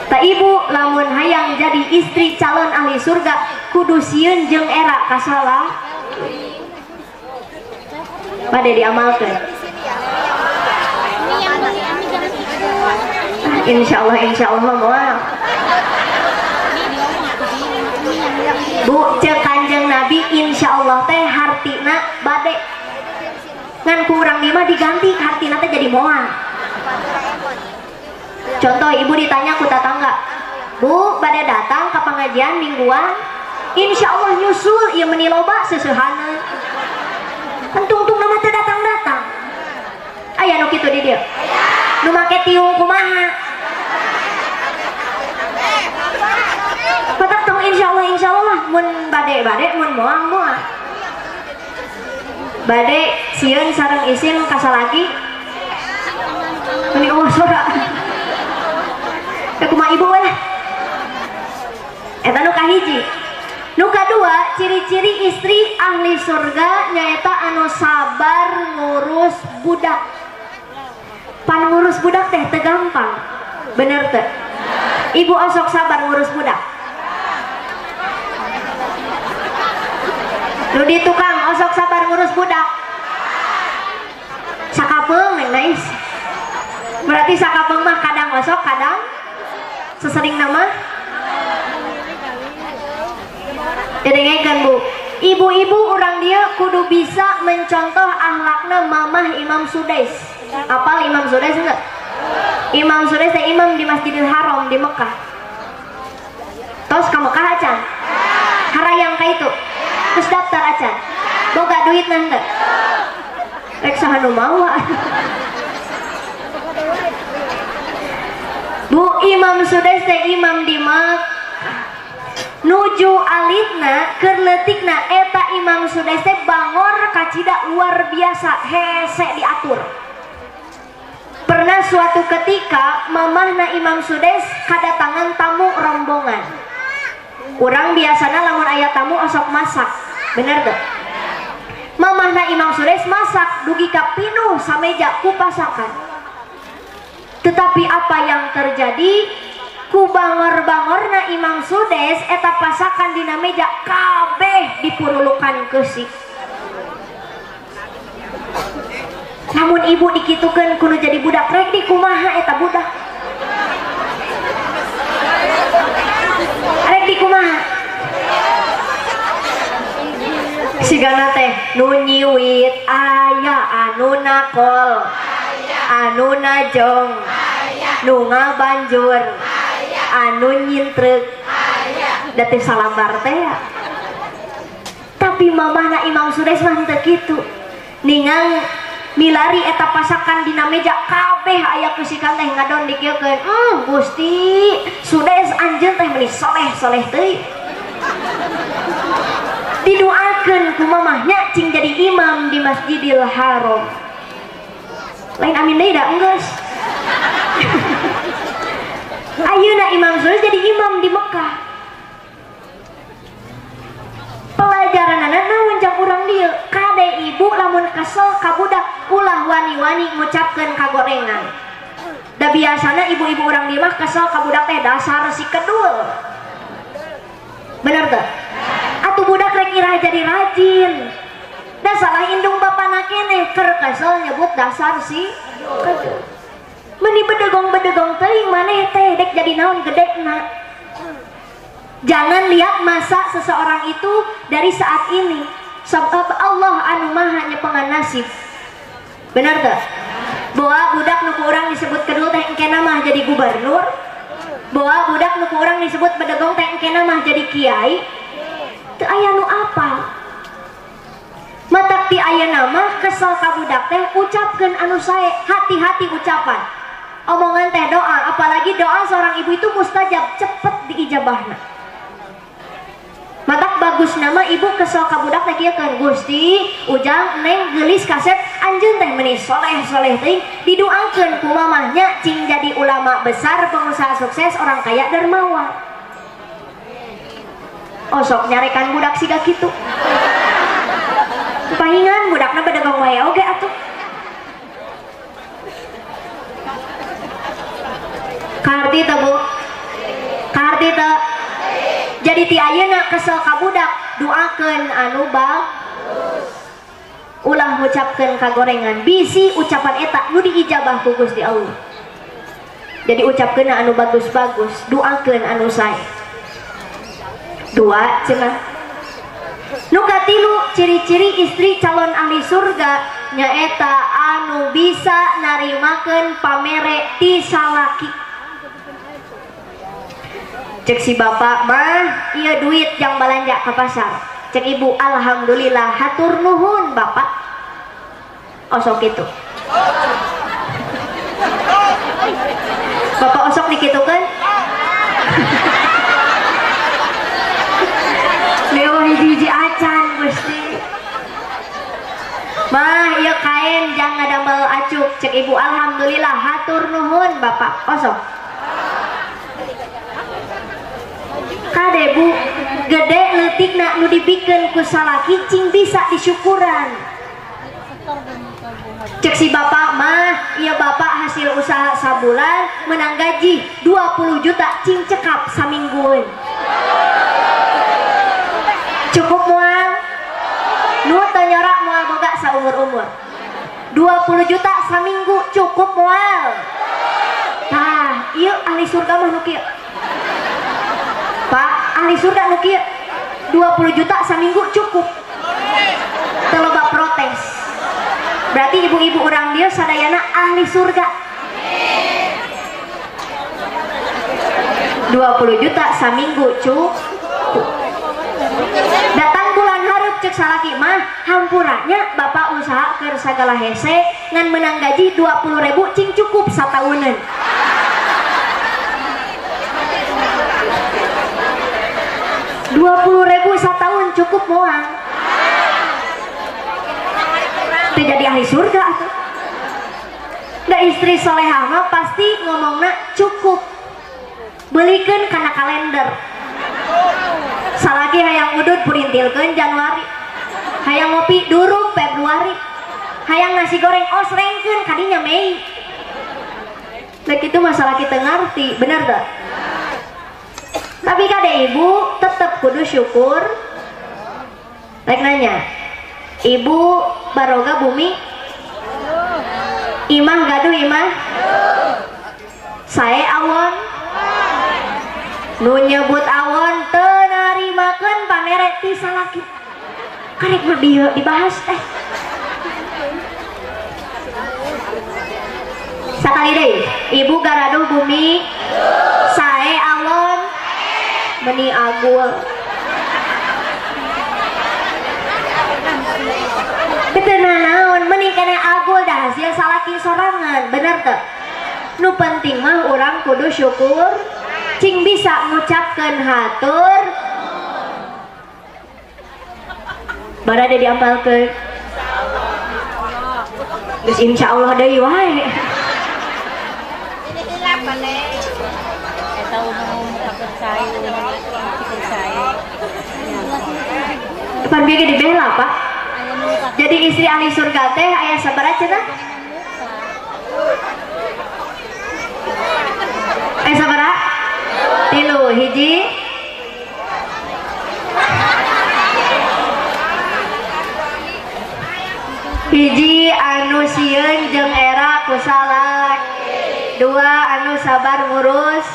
S1: Ta ibu lamun hayang jadi istri calon ahli surga kudu sieun jeung era kasalah. Bade diamalkeun. Insyaallah insyaallah moal. Bu, cek Kanjeng Nabi insyaallah teh hartina bade. Ngan kurang lima diganti hartina teh jadi moal. Contoh ibu ditanya ku tetangga, Bu, bade datang ke pengajian mingguan, insya Allah nyusul, ieu meni loba seseuhaneun. Kan tungtung nama teu datang-datang. Aya nu kitu di dieu. Nu make tiung kumaha? Patak tong insya Allah lah, mun bade-bade mun moal-moal. Bade sieun sareng isin kasalaki. Meni eueuh sora. Kumaha ibu lah. Eta nu kahiji. Nu kadua, ciri-ciri istri ahli surga nyaeta anu sabar ngurus budak. Pan ngurus budak teh teu gampang. Bener teu? Ibu osok sabar ngurus budak. Nu di tukang osok sabar ngurus budak. Sakapeung nice. Berarti sakapeung mah kadang osok, kadang sesering nama. Dengekeun Bu, ibu-ibu urang dia kudu bisa mencontoh akhlakna mamah Imam Sudais. Apal Imam Sudais enggak? Imam Sudais teh imam di Masjidil Haram di Mekah. Tos ka Mekah acan? Harayang ka itu. Terus daftar acan. Boga duit nanti. Rek saha nu mawa. Bu, Imam Sudais teh imam di Mekah. Nuju alitna keur leutikna eta Imam Sudais teh bangor kacida luar biasa, hese diatur. Pernah suatu ketika mamahna Imam Sudais kadatangan tamu rombongan. Urang biasana lamun aya tamu osok masak, bener teu? Mamahna Imam Sudais masak dugi ka pinuh sameja ku pasakan. Tetapi apa yang terjadi? Ku bangor-bangorna Imam Sudais eta pasakan dina meja kabeh dipurulukan keusik. Namun ibu dikitukeun kudu jadi budak rek di kumaha eta budak. Rek di kumaha? Sigana teh nu nyiwit aya anu nakol, anu najong, nu ngabanjur, anu nyintrek, da teh salambar teh ya. Tapi mamahna Imam Sudais mah henteu kitu. Ningang milari eta pasakan dina meja kabeh aya kusikan teh ngadon dikieukeun. Gusti, Sudais anjeun teh meuni soleh-soleh teuing. Didoakeun ku mamahnya cing jadi imam di Masjidil Haram. Lain amin deui da enggeus. Ayeuna Imam Sudais jadi imam di Mekah. Pelajaranana naon jang urang dieu? Kade ibu lamun kesel ka budak ulah wani-wani ngucapkeun kagorengan. Da biasana ibu-ibu urang dieu mah kesel ka budak teh dasar si kedul. Bener teu? Atuh budak rek irah jadi rajin. Da salah indung bapana keneh keur kesel nyebut dasar si kedul. Meni bedegong-bedegong teuing maneh teh dek jadi naon gedekna. Jangan lihat masa seseorang itu dari saat ini. Sebab Allah anu maha nyepengan nasib. Bener teu? Boa budak nu ku urang disebut kedul teh engkena mah jadi gubernur. Boa budak nu ku urang disebut bedegong teh engkena mah jadi kiai. Teu aya nu apal. Matak ti ayeuna mah kesel ka budak teh ucapkeun anu sae, hati-hati ucapan. Omongan teh doa, apalagi doa seorang ibu itu mustajab, cepet diijabahna. Matak bagus nama ibu kesel ka budak teh kieu keun, Gusti, Ujang neng geulis kasep anjeun teh meuni soleh-soleh teuing, didoakeun ku mamahnya cing jadi ulama besar, pengusaha sukses, orang kaya dermawan. Osok nyarekan budak siga kitu. Pahingan budakna bedegong wae oge Kaharti teu Bu? Kaharti teu? Jadi ti ayeuna kesel ka budak doakeun anu bagus. Ulah ngucapkeun kagorengan, bisi ucapan eta nu diijabah ku Gusti Allah. Jadi ucapkeun anu bagus-bagus, doakeun anu sae. Dua cenah. Nu katilu ciri-ciri istri calon ahli surga nyaeta anu bisa narimakeun pamere ti salaki. Cek si bapak mah ieu duit jang balanja ka pasar. Cek ibu alhamdulillah hatur nuhun bapak. Osok kitu. Bapak osok dikitukeun? Lewah hiji-hiji acan Gusti. Mah ieu kain jang ngadamel acuk. Cek ibu alhamdulillah hatur nuhun bapak. Osok. Kade bu, gede leutikna nu dibikeun ku salaki cing bisa disyukuran. Cek si bapak mah, iya bapak hasil usaha sabulan menang gaji 20 juta cing cekap saminggueun. Cukup moal? Nu teu nyorak moal boga saumur-umur. 20 juta saminggu cukup moal? Tah, ieu ahli surga mah nu kieu. Pak, ahli surga nu kieu 20 juta saminggu cukup. Teu loba protes. Berarti ibu-ibu urang dieu sadayana ahli surga. 20 juta saminggu cukup. Datang bulan hareup cek salaki mah hampuranya bapak usaha keur sagala hese ngan menang gaji 20.000 cing cukup satauneun. 20.000 setahun cukup moal? Teu jadi ahli surga atuh. Da istri solehah mah pasti ngomongna cukup. Belikeun kana kalender. Salaki hayang udud purintilkeun Januari. Hayang ngopi duruk Februari. Hayang nasi goreng osrengkeun kadinya Mei. Nah kitu masalah kita ngarti, bener teu? Tapi kade ibu tetep kudu syukur. Rek nanya, ibu baroga bumi? Imah gaduh imah? Sae awon? Nu nyebut awon teu narimakeun pamere ti salaki. Karek mah dieu dibahas teh. Sakali deui, ibu garaduh bumi? Sae awon? Meni agul. Teu nanaon meni kene agul dah hasil salaki sorangan, bener teu? Nu penting mah urang kudu syukur, cing bisa ngucapkeun hatur. Barade diampalkeun. Geus insyaallah deui wae. Depan bieu ge dibela, Pak. Jadi istri ahli surga teh aya sabaraha cenah? Aya sabaraha? 3, hiji. Hiji anu sieun jeung era ku salaki. 2 anu sabar ngurus.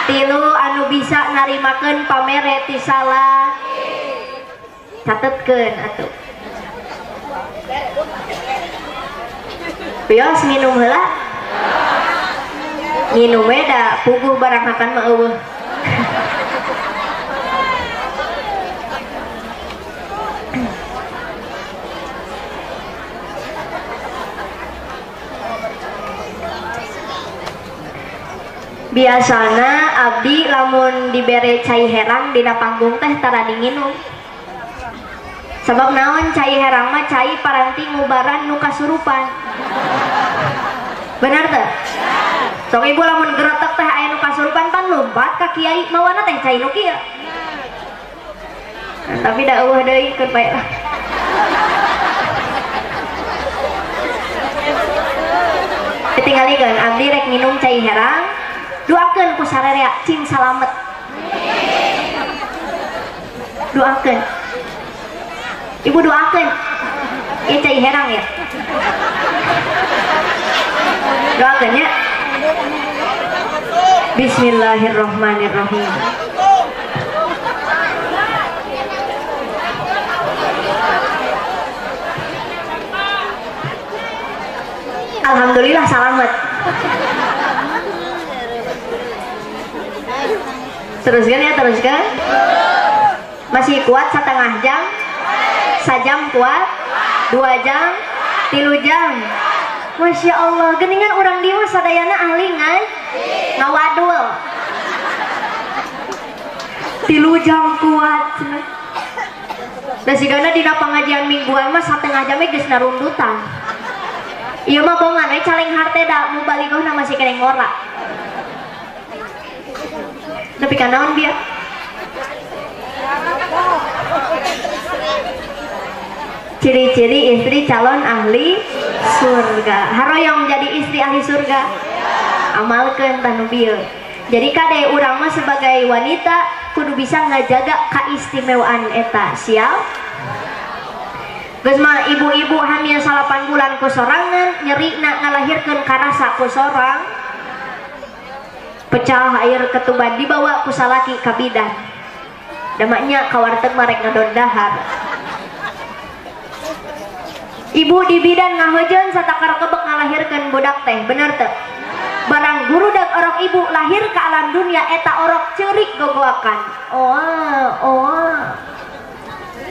S1: 3 anu bisa narimakeun pamere ti salaki. Catetkeun atuh. Bios minum heula. Minum we da puguh barang hakan mah eueuh. Biasana abdi lamun dibere cai herang dina panggung teh tara dinginum. Sebab naon cai herang mah cai paranti ngubaran nu kasurupan. Bener teh? Sok ibu lamun geretek teh aya nu kasurupan pan lompat ka kiai mawana teh cai nu kieu. Nah, tapi da eueuh deui keur bae lah. Ditinggalikeun abdi rek minum cai herang. Doakeun ku sarerea cing salamet. Doakeun. Ibu doakeun. Ieu cai herang ya. Doakeun nya. Bismillahirrahmanirrahim. Alhamdulillah selamat. Teruskan ya, teruskan. Masih kuat setengah jam, sajam kuat, 2 jam, 3 jam. Masya Allah, geningan urang di mah sadayana ahli ngawadul. 3 jam kuat. Da sigana dina pengajian mingguan mah setengah jam geus narundutan. Ieu mah bongan we caleng harte da mubalighna masih keneh ngora. Nepi ka naon bieu? Ciri-ciri istri calon ahli surga. Haroyong jadi istri ahli surga. Amalkeun tah nu bieu. Jadi kade urang mah sebagai wanita kudu bisa ngajaga kaistimewaan eta. Siap? Geus mah ibu-ibu hamil 8 bulan ku sorangan, nyerina ngalahirkeun karasa ku sorang. Pecah air ketuban dibawa ku salaki ka bidan. Damaknya ka warteg marek ngadon dahar. Ibu di bidan ngahojeun satakar kebek ngalahirkeun budak teh, bener teu? Barang gurudak orok ibu lahir ke alam dunia eta orok ceurik gogoakan. Oa, oa.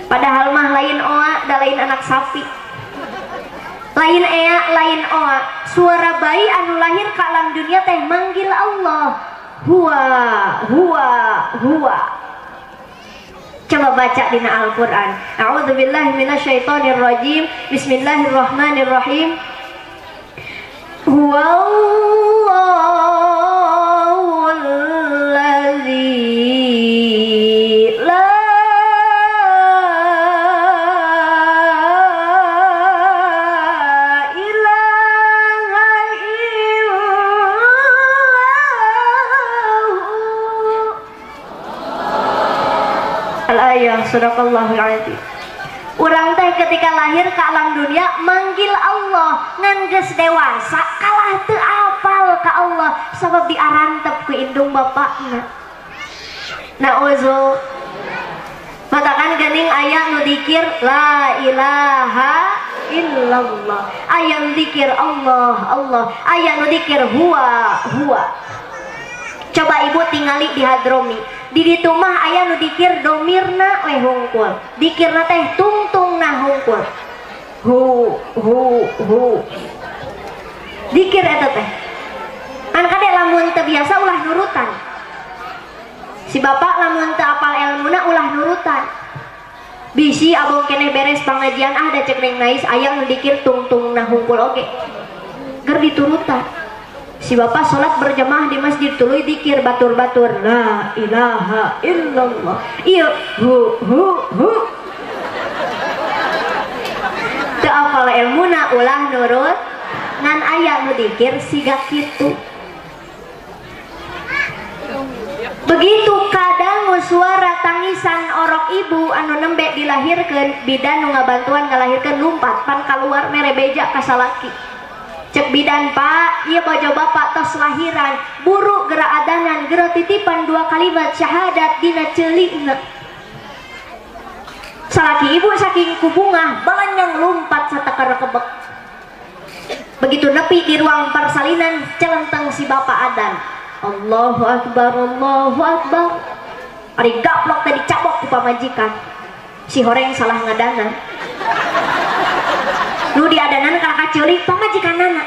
S1: Padahal mah lain oa, da lain anak sapi. Lain ea, lain oa. Suara bayi anu lahir ke alam dunia teh manggil Allah. Huwa, huwa, huwa. Coba baca dina Al-Qur'an. A'udzubillahi minasyaitonirrajim. Bismillahirrahmanirrahim. Huwallahu allazi la ilaha illahu. Al-ayah, sadaqallahul azim. Urang teh ketika lahir ke alam dunia manggil Allah, ngan geus dewasa kalah teu apal ka Allah sabab diarantep ku indung bapakna. Nauzu. Matakan geuning aya nu dikir la ilaha illallah, aya nu dikir Allah Allah, aya nu dikir huwa huwa. Coba ibu tingali di hadromi. Di ditu mah aya nu dikir domirna we hungkul. Dikirna teh tungtungna hungkul. Hu hu hu. Dikir eta teh. Kan kade lamun teu biasa ulah nurutan. Si bapak lamun teu apal elmuna ulah nurutan. Bisi abong keneh beres pangajian ah da cek neng nais aya nu dikir tungtungna hungkul oge. Ger diturutan. Si bapak sholat berjamaah di masjid tuluy dikir batur-batur la ilaha illallah. Iya hu hu hu. Teu apal elmuna ulah nurut ngan aya nu dikir siga kitu. Begitu kadang suara tangisan orok ibu anu nembe dilahirkeun bidan nu ngabantuan ngalahirkeun lumpat pan kaluar mere beja ka salaki. Cek bidan pak, iya bojo bapak tos lahiran, buru gerak adanan, gerak titipan 2 kalimat syahadat dina celikna. Salaki ibu saking kubungah, balanyang lompat satakar kebek. Begitu nepi di ruang persalinan, celenteng si bapak adan. Allahu Akbar, Allahu Akbar. Ari gaplok tadi cabok ku pamajikan. Si horeng salah ngadanan. Nu diadanan kakak ceulik pamajikanana.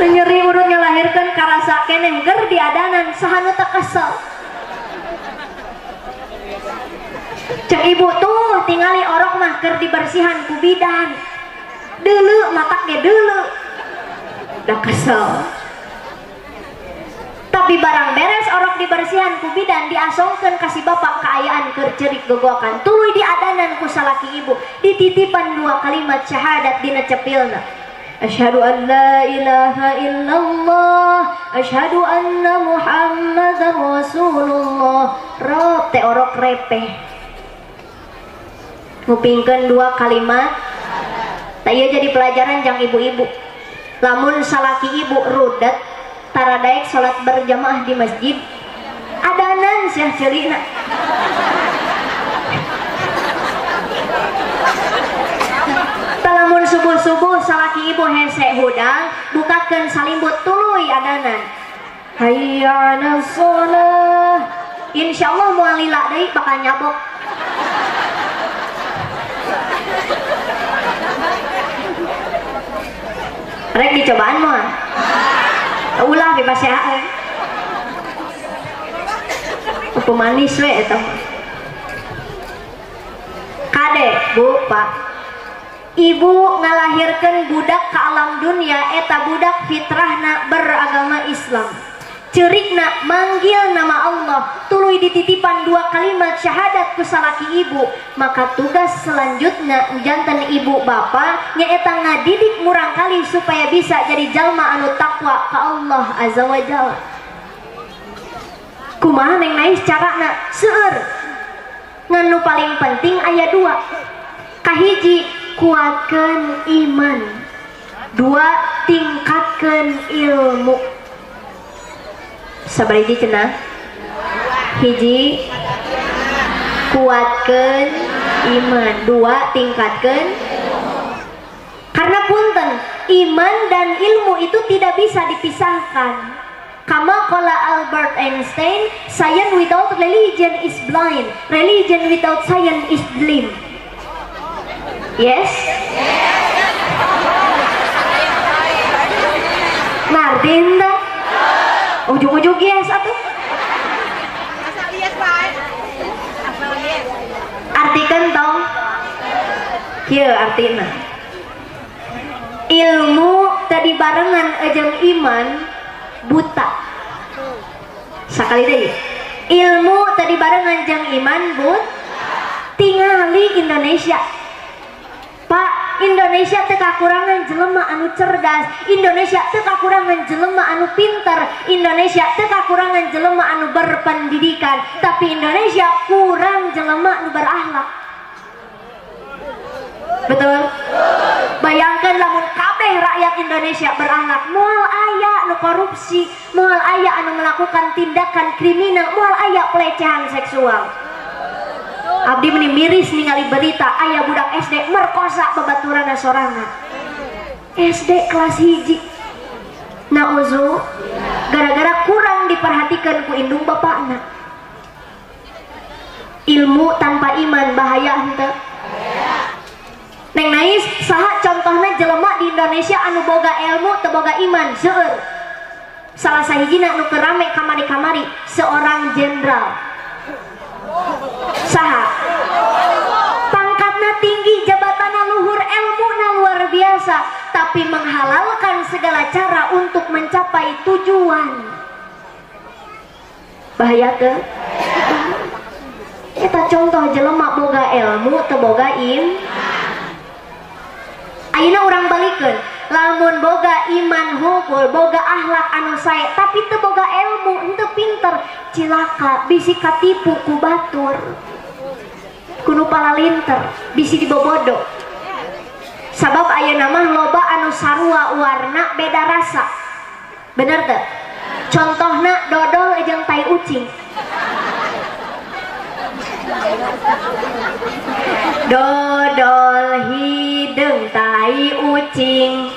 S1: Nyeri urut ngalahirkeun karasa keneh ger diadanan saha nu teu kesel. Cek ibu tuh tingali orok mah keur dibersihan ku bidan. Deuleu matak ge deuleu. Da kesel. Tapi barang beres orok dibersihan ku bidan diasongkeun ka si bapak kaayaan keur ceurik gogokan. Tuluy diadanan ku salaki ibu, dititipan 2 kalimat syahadat dina cepilna. Asyhadu an la ilaha illallah, asyhadu anna Muhammadar Rasulullah. Rob teh orok repeh. Ngupingkeun dua kalimat. Tah ieu jadi pelajaran jang ibu-ibu. Lamun salaki ibu rudet tara daek salat berjamaah di masjid, adanan sia ceulina. Lamun subuh-subuh salaki ibu hese hudang, bukakeun salimbut tuluy adanan. Hayya 'alas shalah. Insyaallah moal lila deui bakal nyabok. Rek dicobaan moal. Ulah bebas ya. Pemanis we eta mah. Kade, Bu, Pak. Ibu ngalahirkan budak ke alam dunia, eta budak fitrahna beragama Islam. Cerikna manggil nama Allah, tuluy dititipan dua kalimat syahadat ku salaki ibu. Maka tugas selanjutnya janten ibu bapa nyaeta ngadidik murangkali supaya bisa jadi jalma anu takwa ka Allah Azza wa Jalla. Kumaha neng nais carana? Seueur. Ngan nu paling penting aya dua. Kahiji, kuatkan iman. Dua, tingkatkan ilmu. Sabariji cenah? Hiji, kuatkan iman. Dua, tingkatkan. Karena punten, iman dan ilmu itu tidak bisa dipisahkan. Kama qala Albert Einstein, science without religion is blind, religion without science is dim. Yes? Ngerti ente? Ujung-ujung yes atuh. Artikan tong? Kieu artina. Ilmu tadi barengan jeung iman buta. Sakali deui. Ilmu tadi barengan jeung iman but tingali Indonesia. Pak, Indonesia teu kakurangan jelema anu cerdas, Indonesia teu kakurangan jelema anu pinter, Indonesia teu kakurangan jelema anu berpendidikan, tapi Indonesia kurang jelema anu berakhlak. Betul? Bayangkan lamun kabeh rakyat Indonesia berakhlak, moal aya anu korupsi, moal aya anu melakukan tindakan kriminal, moal aya pelecehan seksual. Abdi meni miris ningali berita aya budak SD merkosa babaturanna sorangan. SD kelas 1. Nauzu, gara-gara kurang diperhatikan ku indung bapakna. Ilmu tanpa iman bahaya henteu. Neng Nais, saha contohna jelema di Indonesia anu boga ilmu teu boga iman, seueur. Salah sahijina nu keur rame kamari-kamari, seorang jenderal. Saha? Pangkatna tinggi, jabatanna luhur, ilmuna luar biasa, tapi menghalalkan segala cara untuk mencapai tujuan. Bahaya teu? Eta contoh jelema boga ilmu teu boga iman. Ayeuna urang balikeun, lamun boga iman hungkul, boga akhlak anu sae, tapi teu boga ilmu, henteu pinter, cilaka, bisi katipu ku batur, ku nu palalinter, bisi dibobodo. Sabab ayeuna mah loba anu sarua warna beda rasa. Bener teu? Contohna dodol jeung tai ucing. Dodol hideung tai ucing,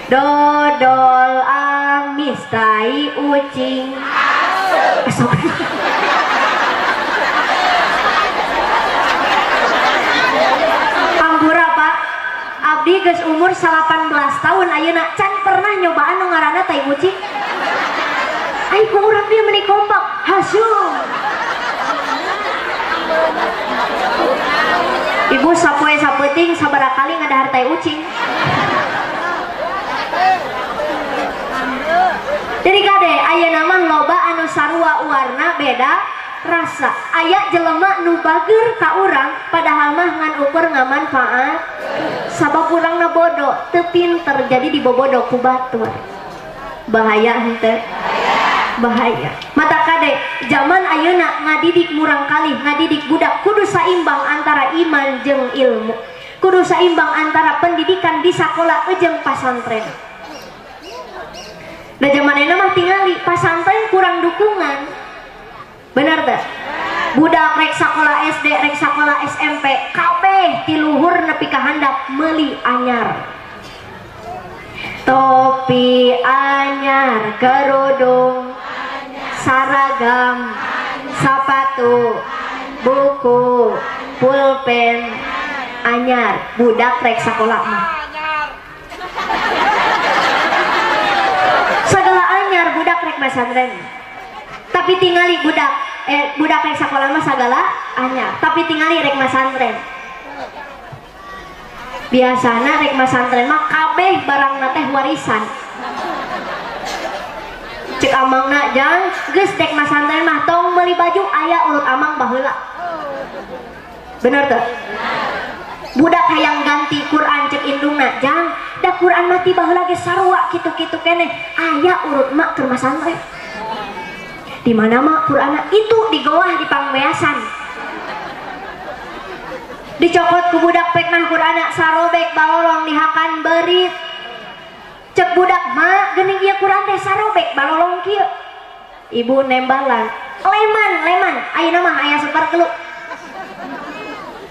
S1: dodol amis tai ucing. Ampura Pak, abdi geus umur 18 tahun ayeuna can pernah nyobaan nu ngaranna tai ucing. Ai ku urang dia meuni kompak, hasyum. Ibu sapoe sapeuting sabaraha kali ngadahar tai ucing. Jadi kade ayeuna mah loba anu sarua warna beda rasa. Aya jelema nu bager ka urang padahal mah ngan ukur ngamanfaat. Sabab urangna bodoh, teu pinter jadi dibobodo ku batur. Bahaya henteu? Bahaya. Mata kade zaman ayeuna ngadidik murang kalih, ngadidik budak kudu saimbang antara iman jeung ilmu. Kudu saimbang antara pendidikan di sakola jeung pasantren. Da zaman ayeuna mah tingali pasantren kurang dukungan. Bener teh? Budak rek sakola SD, rek sakola SMP, kabeh ti luhur nepi ka handap meuli anyar. Topi anyar, kerudung, saragam, sepatu, buku, pulpen anyar. Budak rek sakola mah. Segala anyar budak rek masantren. Tapi tingali budak budak rek sakola mah sagala anyar, tapi tingali rek masantren. Biasana rek masantren mah kabeh barangna teh warisan. Cek amangna jang geus rek masantren mah tong meuli baju aya urut amang baheula. Bener teu? Budak hayang ganti Quran cek indungna jang da Quran mah ti baheula ge sarua kitu-kitu keneh aya urut mak keur masantren. Di mana mak Qur'anna itu di goah di pangweasan. Dicokot ku budak pek mah Qur'anna sarobek balolong dihakan berit. Cek budak mak geuning ieu Qur'an teh sarobek balolong kieu. Ibu nembalan, leman leman ayeuna mah aya super gelu.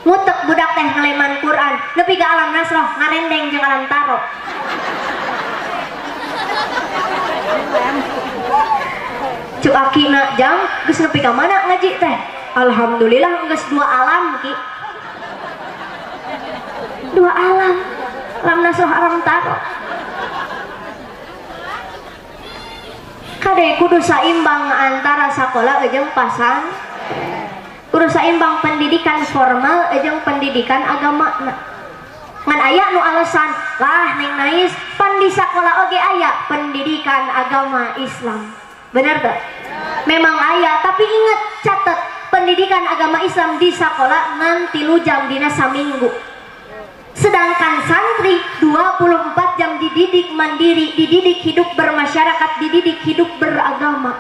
S1: Ngutek budak teh ngaleman Quran nepi ka alam nasroh ngarendeng jeung alam taro. Cuk akina jam geus nepi ka mana ngaji teh? Alhamdulillah geus dua alam ki. Dua alam. Alam nasroh alam taro. Kade kudu saimbang antara sakola jeung pasang. Kudu saimbang pendidikan formal jeung pendidikan agama. Ngan aya nu alasan lah neng nais pan di sakola oge aya pendidikan agama Islam. Bener tuh? Memang aya, tapi inget catet pendidikan agama Islam di sakola ngan 3 jam dina saminggu. Sedangkan santri 24 jam dididik mandiri, dididik hidup bermasyarakat, dididik hidup beragama.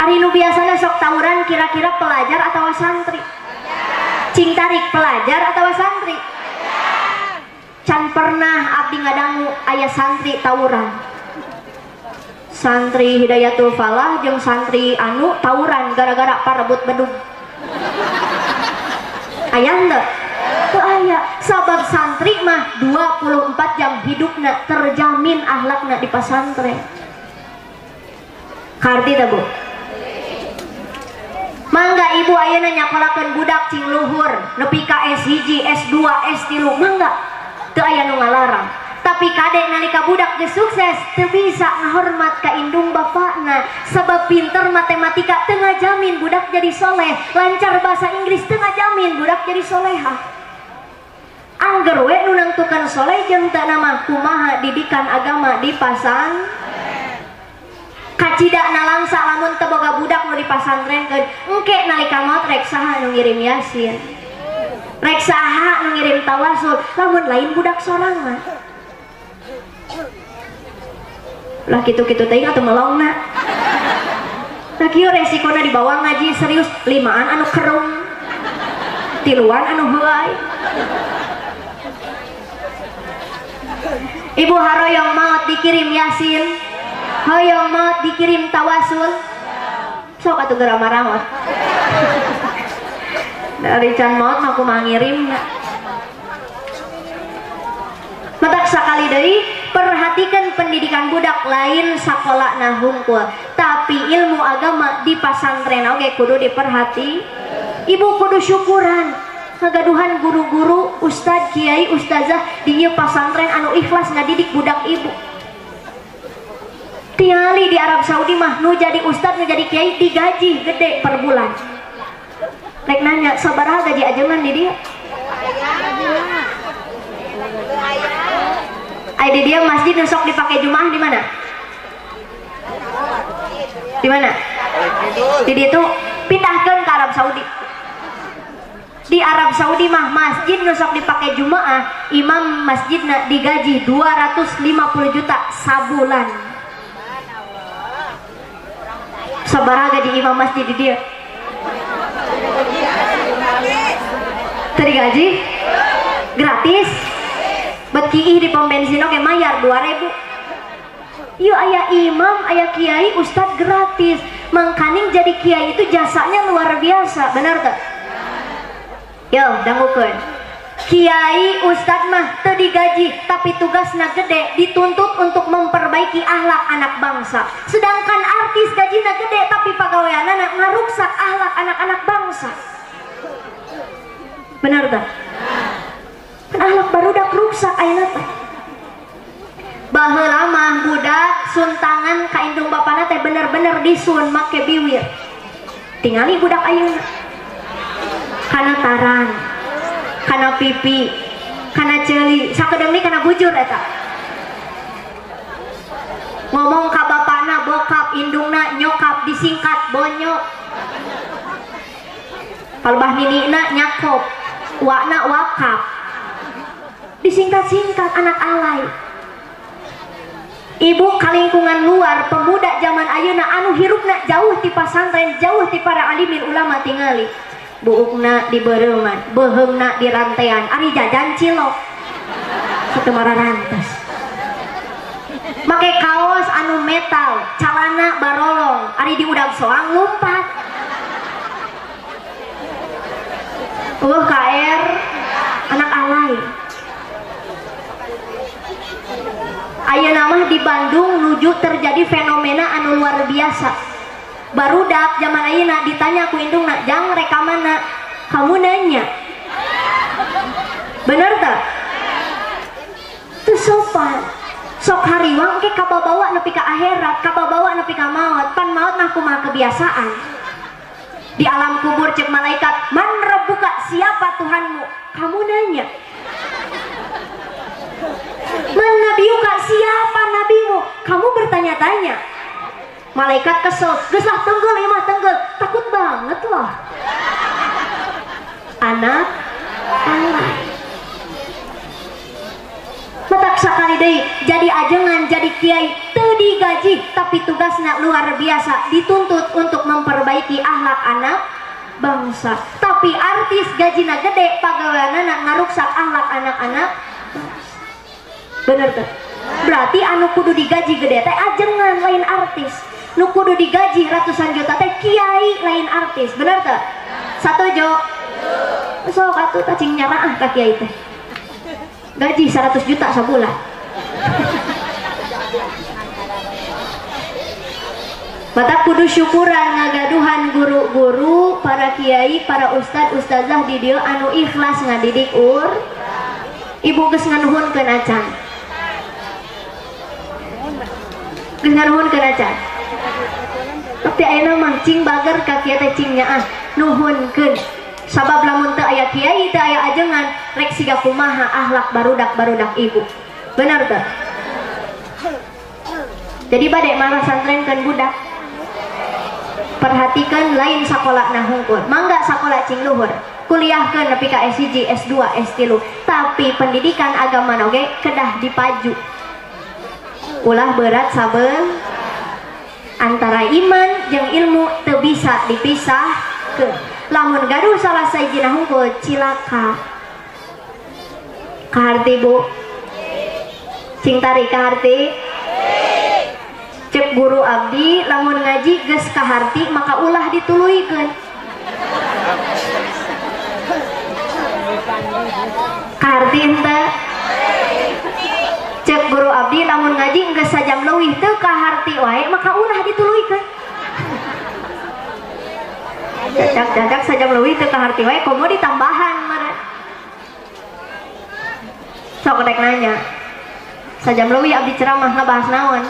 S1: Ari nu biasana sok tawuran kira-kira pelajar atau santri? Cing tarik pelajar atau santri? Can pernah abdi ngadangu aya santri tawuran. Santri Hidayatul Falah jeung santri anu tawuran gara-gara parebut bedug. Aya henteu? Teu aya. Sabab santri mah 24 jam hidupna terjamin akhlakna di pasantren. Karti teh Bu? Mangga ibu ayeuna nyakolakeun budak cing luhur nepi ka S1, S2, S3 mangga teu aya nu ngalarang. Tapi kadek nalika budak geus sukses teu bisa ngahormat ka indung bapakna sebab pinter matematika teu ngajamin budak jadi soleh, lancar bahasa Inggris teu ngajamin budak jadi solehah. Angger we nu nangtukeun soleh jeung teu nama kumaha didikan agama di pasang. Kacida nalangsa lamun teu boga budak nu dipasantrenkeun engke nalika maot rek saha nu ngirim yasin, rek saha nu ngirim tawasul lamun lain budak sorangan. Lah kitu-kitu teh atuh melongna. Nah kieu resikona dibawa ngaji serius 5an anu kerung, 3an anu heuay. Ibu haroyong maot dikirim yasin, hoyong maot dikirim tawasul. Sok atuh geura maramot. Dari can maot mah kumaha ngirimna. Matak sakali deui perhatikan pendidikan budak lain sakola na hungkul, tapi ilmu agama di pasantren oge kudu diperhati. Ibu kudu syukuran ngagaduhan guru-guru, ustad, kiai, ustazah di ieu pasantren anu ikhlas ngadidik budak ibu. Tingali di Arab Saudi mah nu jadi ustad, nu jadi kiai digaji gede per bulan. Rek nanya sabaraha gaji ajengan di dieu? Ai di dia masjid nu sok dipake Jumaah di mana? Di mana? Di dieu tuh pindahkeun ke Arab Saudi. Di Arab Saudi mah masjid nu sok dipake jumaah, imam masjidna digaji 250 juta sabulan. Sabaraha gaji imam masjid di dieu? Teu digaji? Gratis. Bet kiih di pom bensin oge mayar 2000. Yuk aya imam, aya kiai, ustad gratis. Mangkaning jadi kiai itu jasanya luar biasa, benar tak? Yo, dangukeun. Kiai ustad mah teu digaji, tapi tugasna gede, dituntut untuk memperbaiki akhlak anak bangsa. Sedangkan artis gajina gede, tapi pagaweanana ngaruksak akhlak anak-anak bangsa. Benar tak? Kan akhlak barudak ruksak ayeuna teh. Baheula mah budak suntangan ka indung bapana teh bener-bener disun make biwir. Tingali budak ayeuna. Kana tarang, kana pipi, kana ceuli, sakedeung kana bujur eta. Ngomong ka bapana bokap, indungna nyokap disingkat bonyok. Palbah ninina nyakop, wakna wakap. Disingkat-singkat anak alay. Ibu kalingkungan luar, pemuda zaman ayeuna anu hirupna jauh ti pasantren, jauh ti para alimin ulama tingali. Buukna di bereuman, beuheungna di rantean, ari jajan cilok. Kitu mararantes. Make kaos anu metal, calana barolong, ari di udag soang lumpat. Eueuh KR anak alay. Ayeuna mah di Bandung nuju terjadi fenomena anu luar biasa. Barudak zaman ayeuna ditanya ku indungna, "Jang rek ka mana?" Kamu nanya. Bener tak? Teu sopan. Sok hariwang ke kababawa nepi ka akhirat, kababawa nepi ka maot. Pan maot mah kumaha kebiasaan. Di alam kubur cek malaikat, "Man rabbuka?" Siapa Tuhanmu? Kamu nanya. Man nabiyuka? Siapa nabimu? Kamu bertanya-tanya. Malaikat kesel, geus lah tenggel ieu mah tenggel. Takut banget loh. Anak alay. Matak sakali deui jadi ajengan, jadi kiai teu digaji tapi tugasna luar biasa, dituntut untuk memperbaiki akhlak anak bangsa. Tapi artis gajina gede, pagaweanana ngaruksak akhlak anak-anak. Bener tuh. Berarti anu kudu digaji gede teh ajengan lain artis. Nu kudu digaji ratusan juta teh kiai lain artis. Bener tuh? Satuju. Sok atuh cacing nyaraah ka kiai teh. Gaji 100 juta sabulan. Mata kudu syukuran ngagaduhan guru-guru, para kiai, para ustad, ustazah di dieu anu ikhlas ngadidik ur. Ibu geus nganuhunkeun acan. Geus nganuhunkeun acan. Tapi ayeuna mah cing bager ka kieu teh cing nyaah nuhunkeun. Sabab lamun teu aya kiai teu aya ajengan rek siga kumaha akhlak barudak-barudak ibu. Bener teu? Jadi bade marah santrenkeun budak. Perhatikan lain sakolana hungkul. Mangga sakola cing luhur. Kuliahkeun nepi ka S1, S2, S3. Tapi pendidikan agama oge kedah dipaju. Ulah berat sabel antara iman jeung ilmu teu bisa dipisahkeun. Lamun gaduh salah sahijina hungkul cilaka. Kaharti Bu? Cing tarik kaharti? Cek guru abdi lamun ngaji geus kaharti maka ulah dituluykeun. Kaharti henteu? Cek guru abdi lamun ngaji geus sajam leuwih teu kaharti wae maka ulah dituluykeun. Cacak-cacak sajam leuwih teu kaharti wae komo ditambahan meureun. Sok rek nanya. Sajam leuwih abdi ceramah ngabahas naon?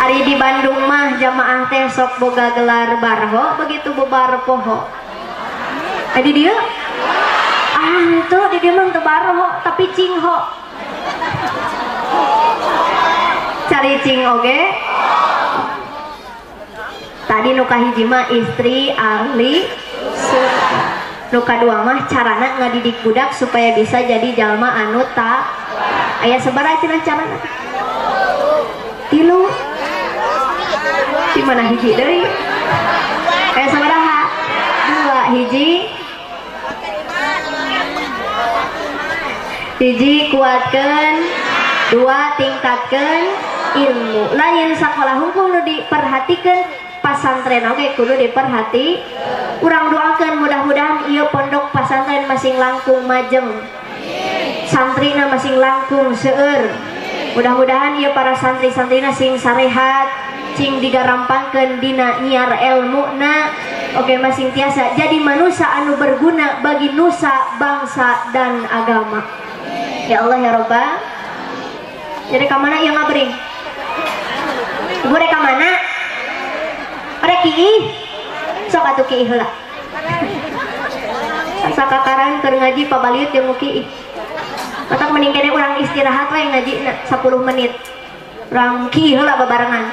S1: Ari di Bandung mah jamaah teh sok boga gelar barho begitu bubar poho. Di dieu? Ah, tuh di dieu mah teu barho tapi cingho. Cari cing oge. Tadi nu kahiji mah istri ahli surga. Nu kadua mah carana ngadidik budak supaya bisa jadi jalma anu tak. Aya sabaraha cenah carana? 3. Di mana hiji deui? Aya sabaraha? 2 hiji. Hiji kuatkeun, 2 tingkatkeun ilmu. Lain sakola hungkul nu diperhatikeun, pasantren oge kudu diperhati. Urang doakeun mudah-mudahan ieu pondok pasantren masing langkung majeng. Santrina masing langkung seueur. Mudah-mudahan ieu para santri-santrina sing sarehat, cing digarampangkeun dina nyiar elmuna. Oke, masing tiasa jadi manusia anu berguna bagi nusa, bangsa dan agama. Ya Allah ya Robbal. Jadi ka mana ieu ngabring? Ibu rek ka mana? Rek kiih. Sok atuh kiih heula. Sakakaran keur ngaji pabaliut jeung nu kiih. Matak mending kene urang istirahat we ngaji 10 menit. Urang kiih heula babarengan.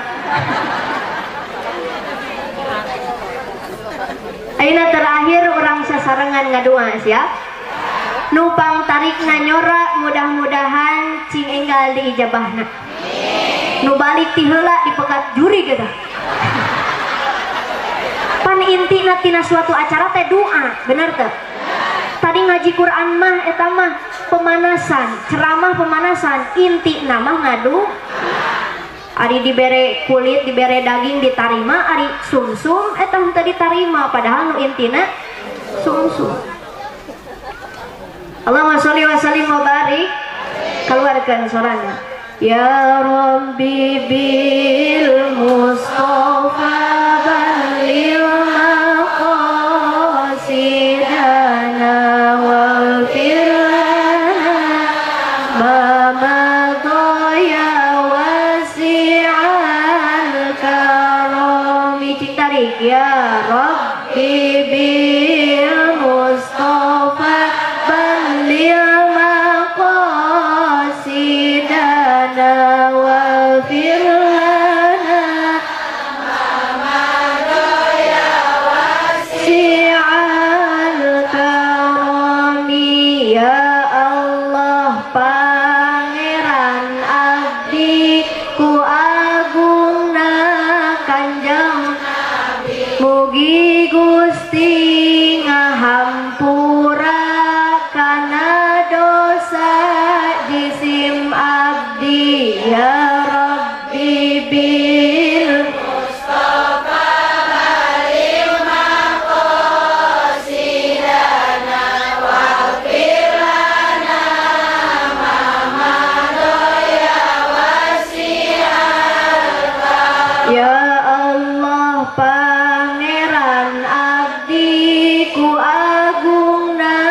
S1: Ayeuna terakhir urang sasarengan ngadua siap. Nupang tarikna nyora mudah-mudahan cing enggal diijabahna. Nu balik ti heula dipegat juri gitu. Pan intina tina suatu acara teh doa, bener teh? Tadi ngaji Quran mah eta mah pemanasan, ceramah pemanasan, intina mah ngadu. Ari dibere kulit, dibere daging ditarima, ari sumsum eta henteu ditarima, padahal nu intina sumsum. Allahumma sholli wa sallim wa barik. Keluarkan sorana. Ya Rabbi bil Mustafa balil maqasidana waghfir lana ma madha ya wasi'al karami. Cing tarik. Ya Rabbi bil Mustafa balil maqasidana waghfir lana ma madha ya wasi'al karami. Ya Allah Pangeran abdi ku agungna Kanjeng Nabi, mugi Gusti ngahampura kana dosa jisim abdi. Ya Rabbi bil Mustafa balil maqasidana waghfir lana ma madha ya wasi'al karami. Ya Allah Pangeran abdi ku agungna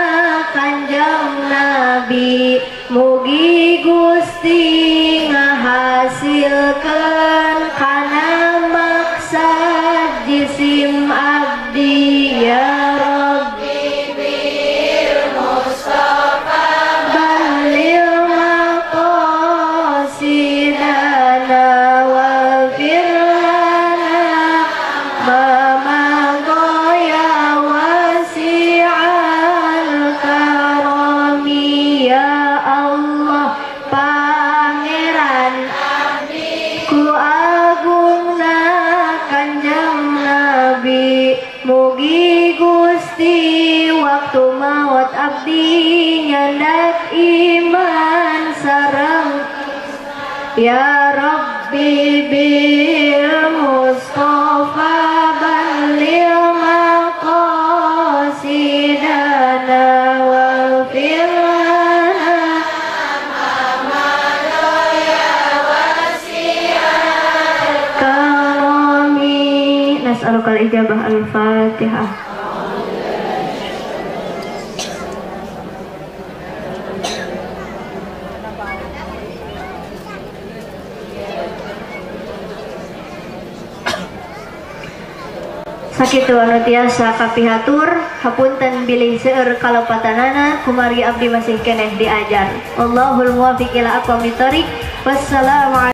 S1: Kanjeng Nabi, mugi Gusti ngahasilkeun kana maksad jisim abdi. Ya Rabbi bil Mustafa balil maqasidana waghfir lana ma madha ya wasi'al karami. Ya Allah Pangeran abdi ku agungna Kanjeng Nabi, mugi Gusti waktu maut abdi nyandak iman sareng. Ya Rabbi bil Mustafa balil maqasidana waghfir lana ma madha ya wasi'al karami. Nas'alukal ijabah. Al-Fatihah. Sakitu anu tiasa kapihatur, hapunten bilih seueur kalepatanana, kumari abdi masih keneh diajar. Allahul muwaffiq ila aqwamit thoriq. Wassalamualaikum.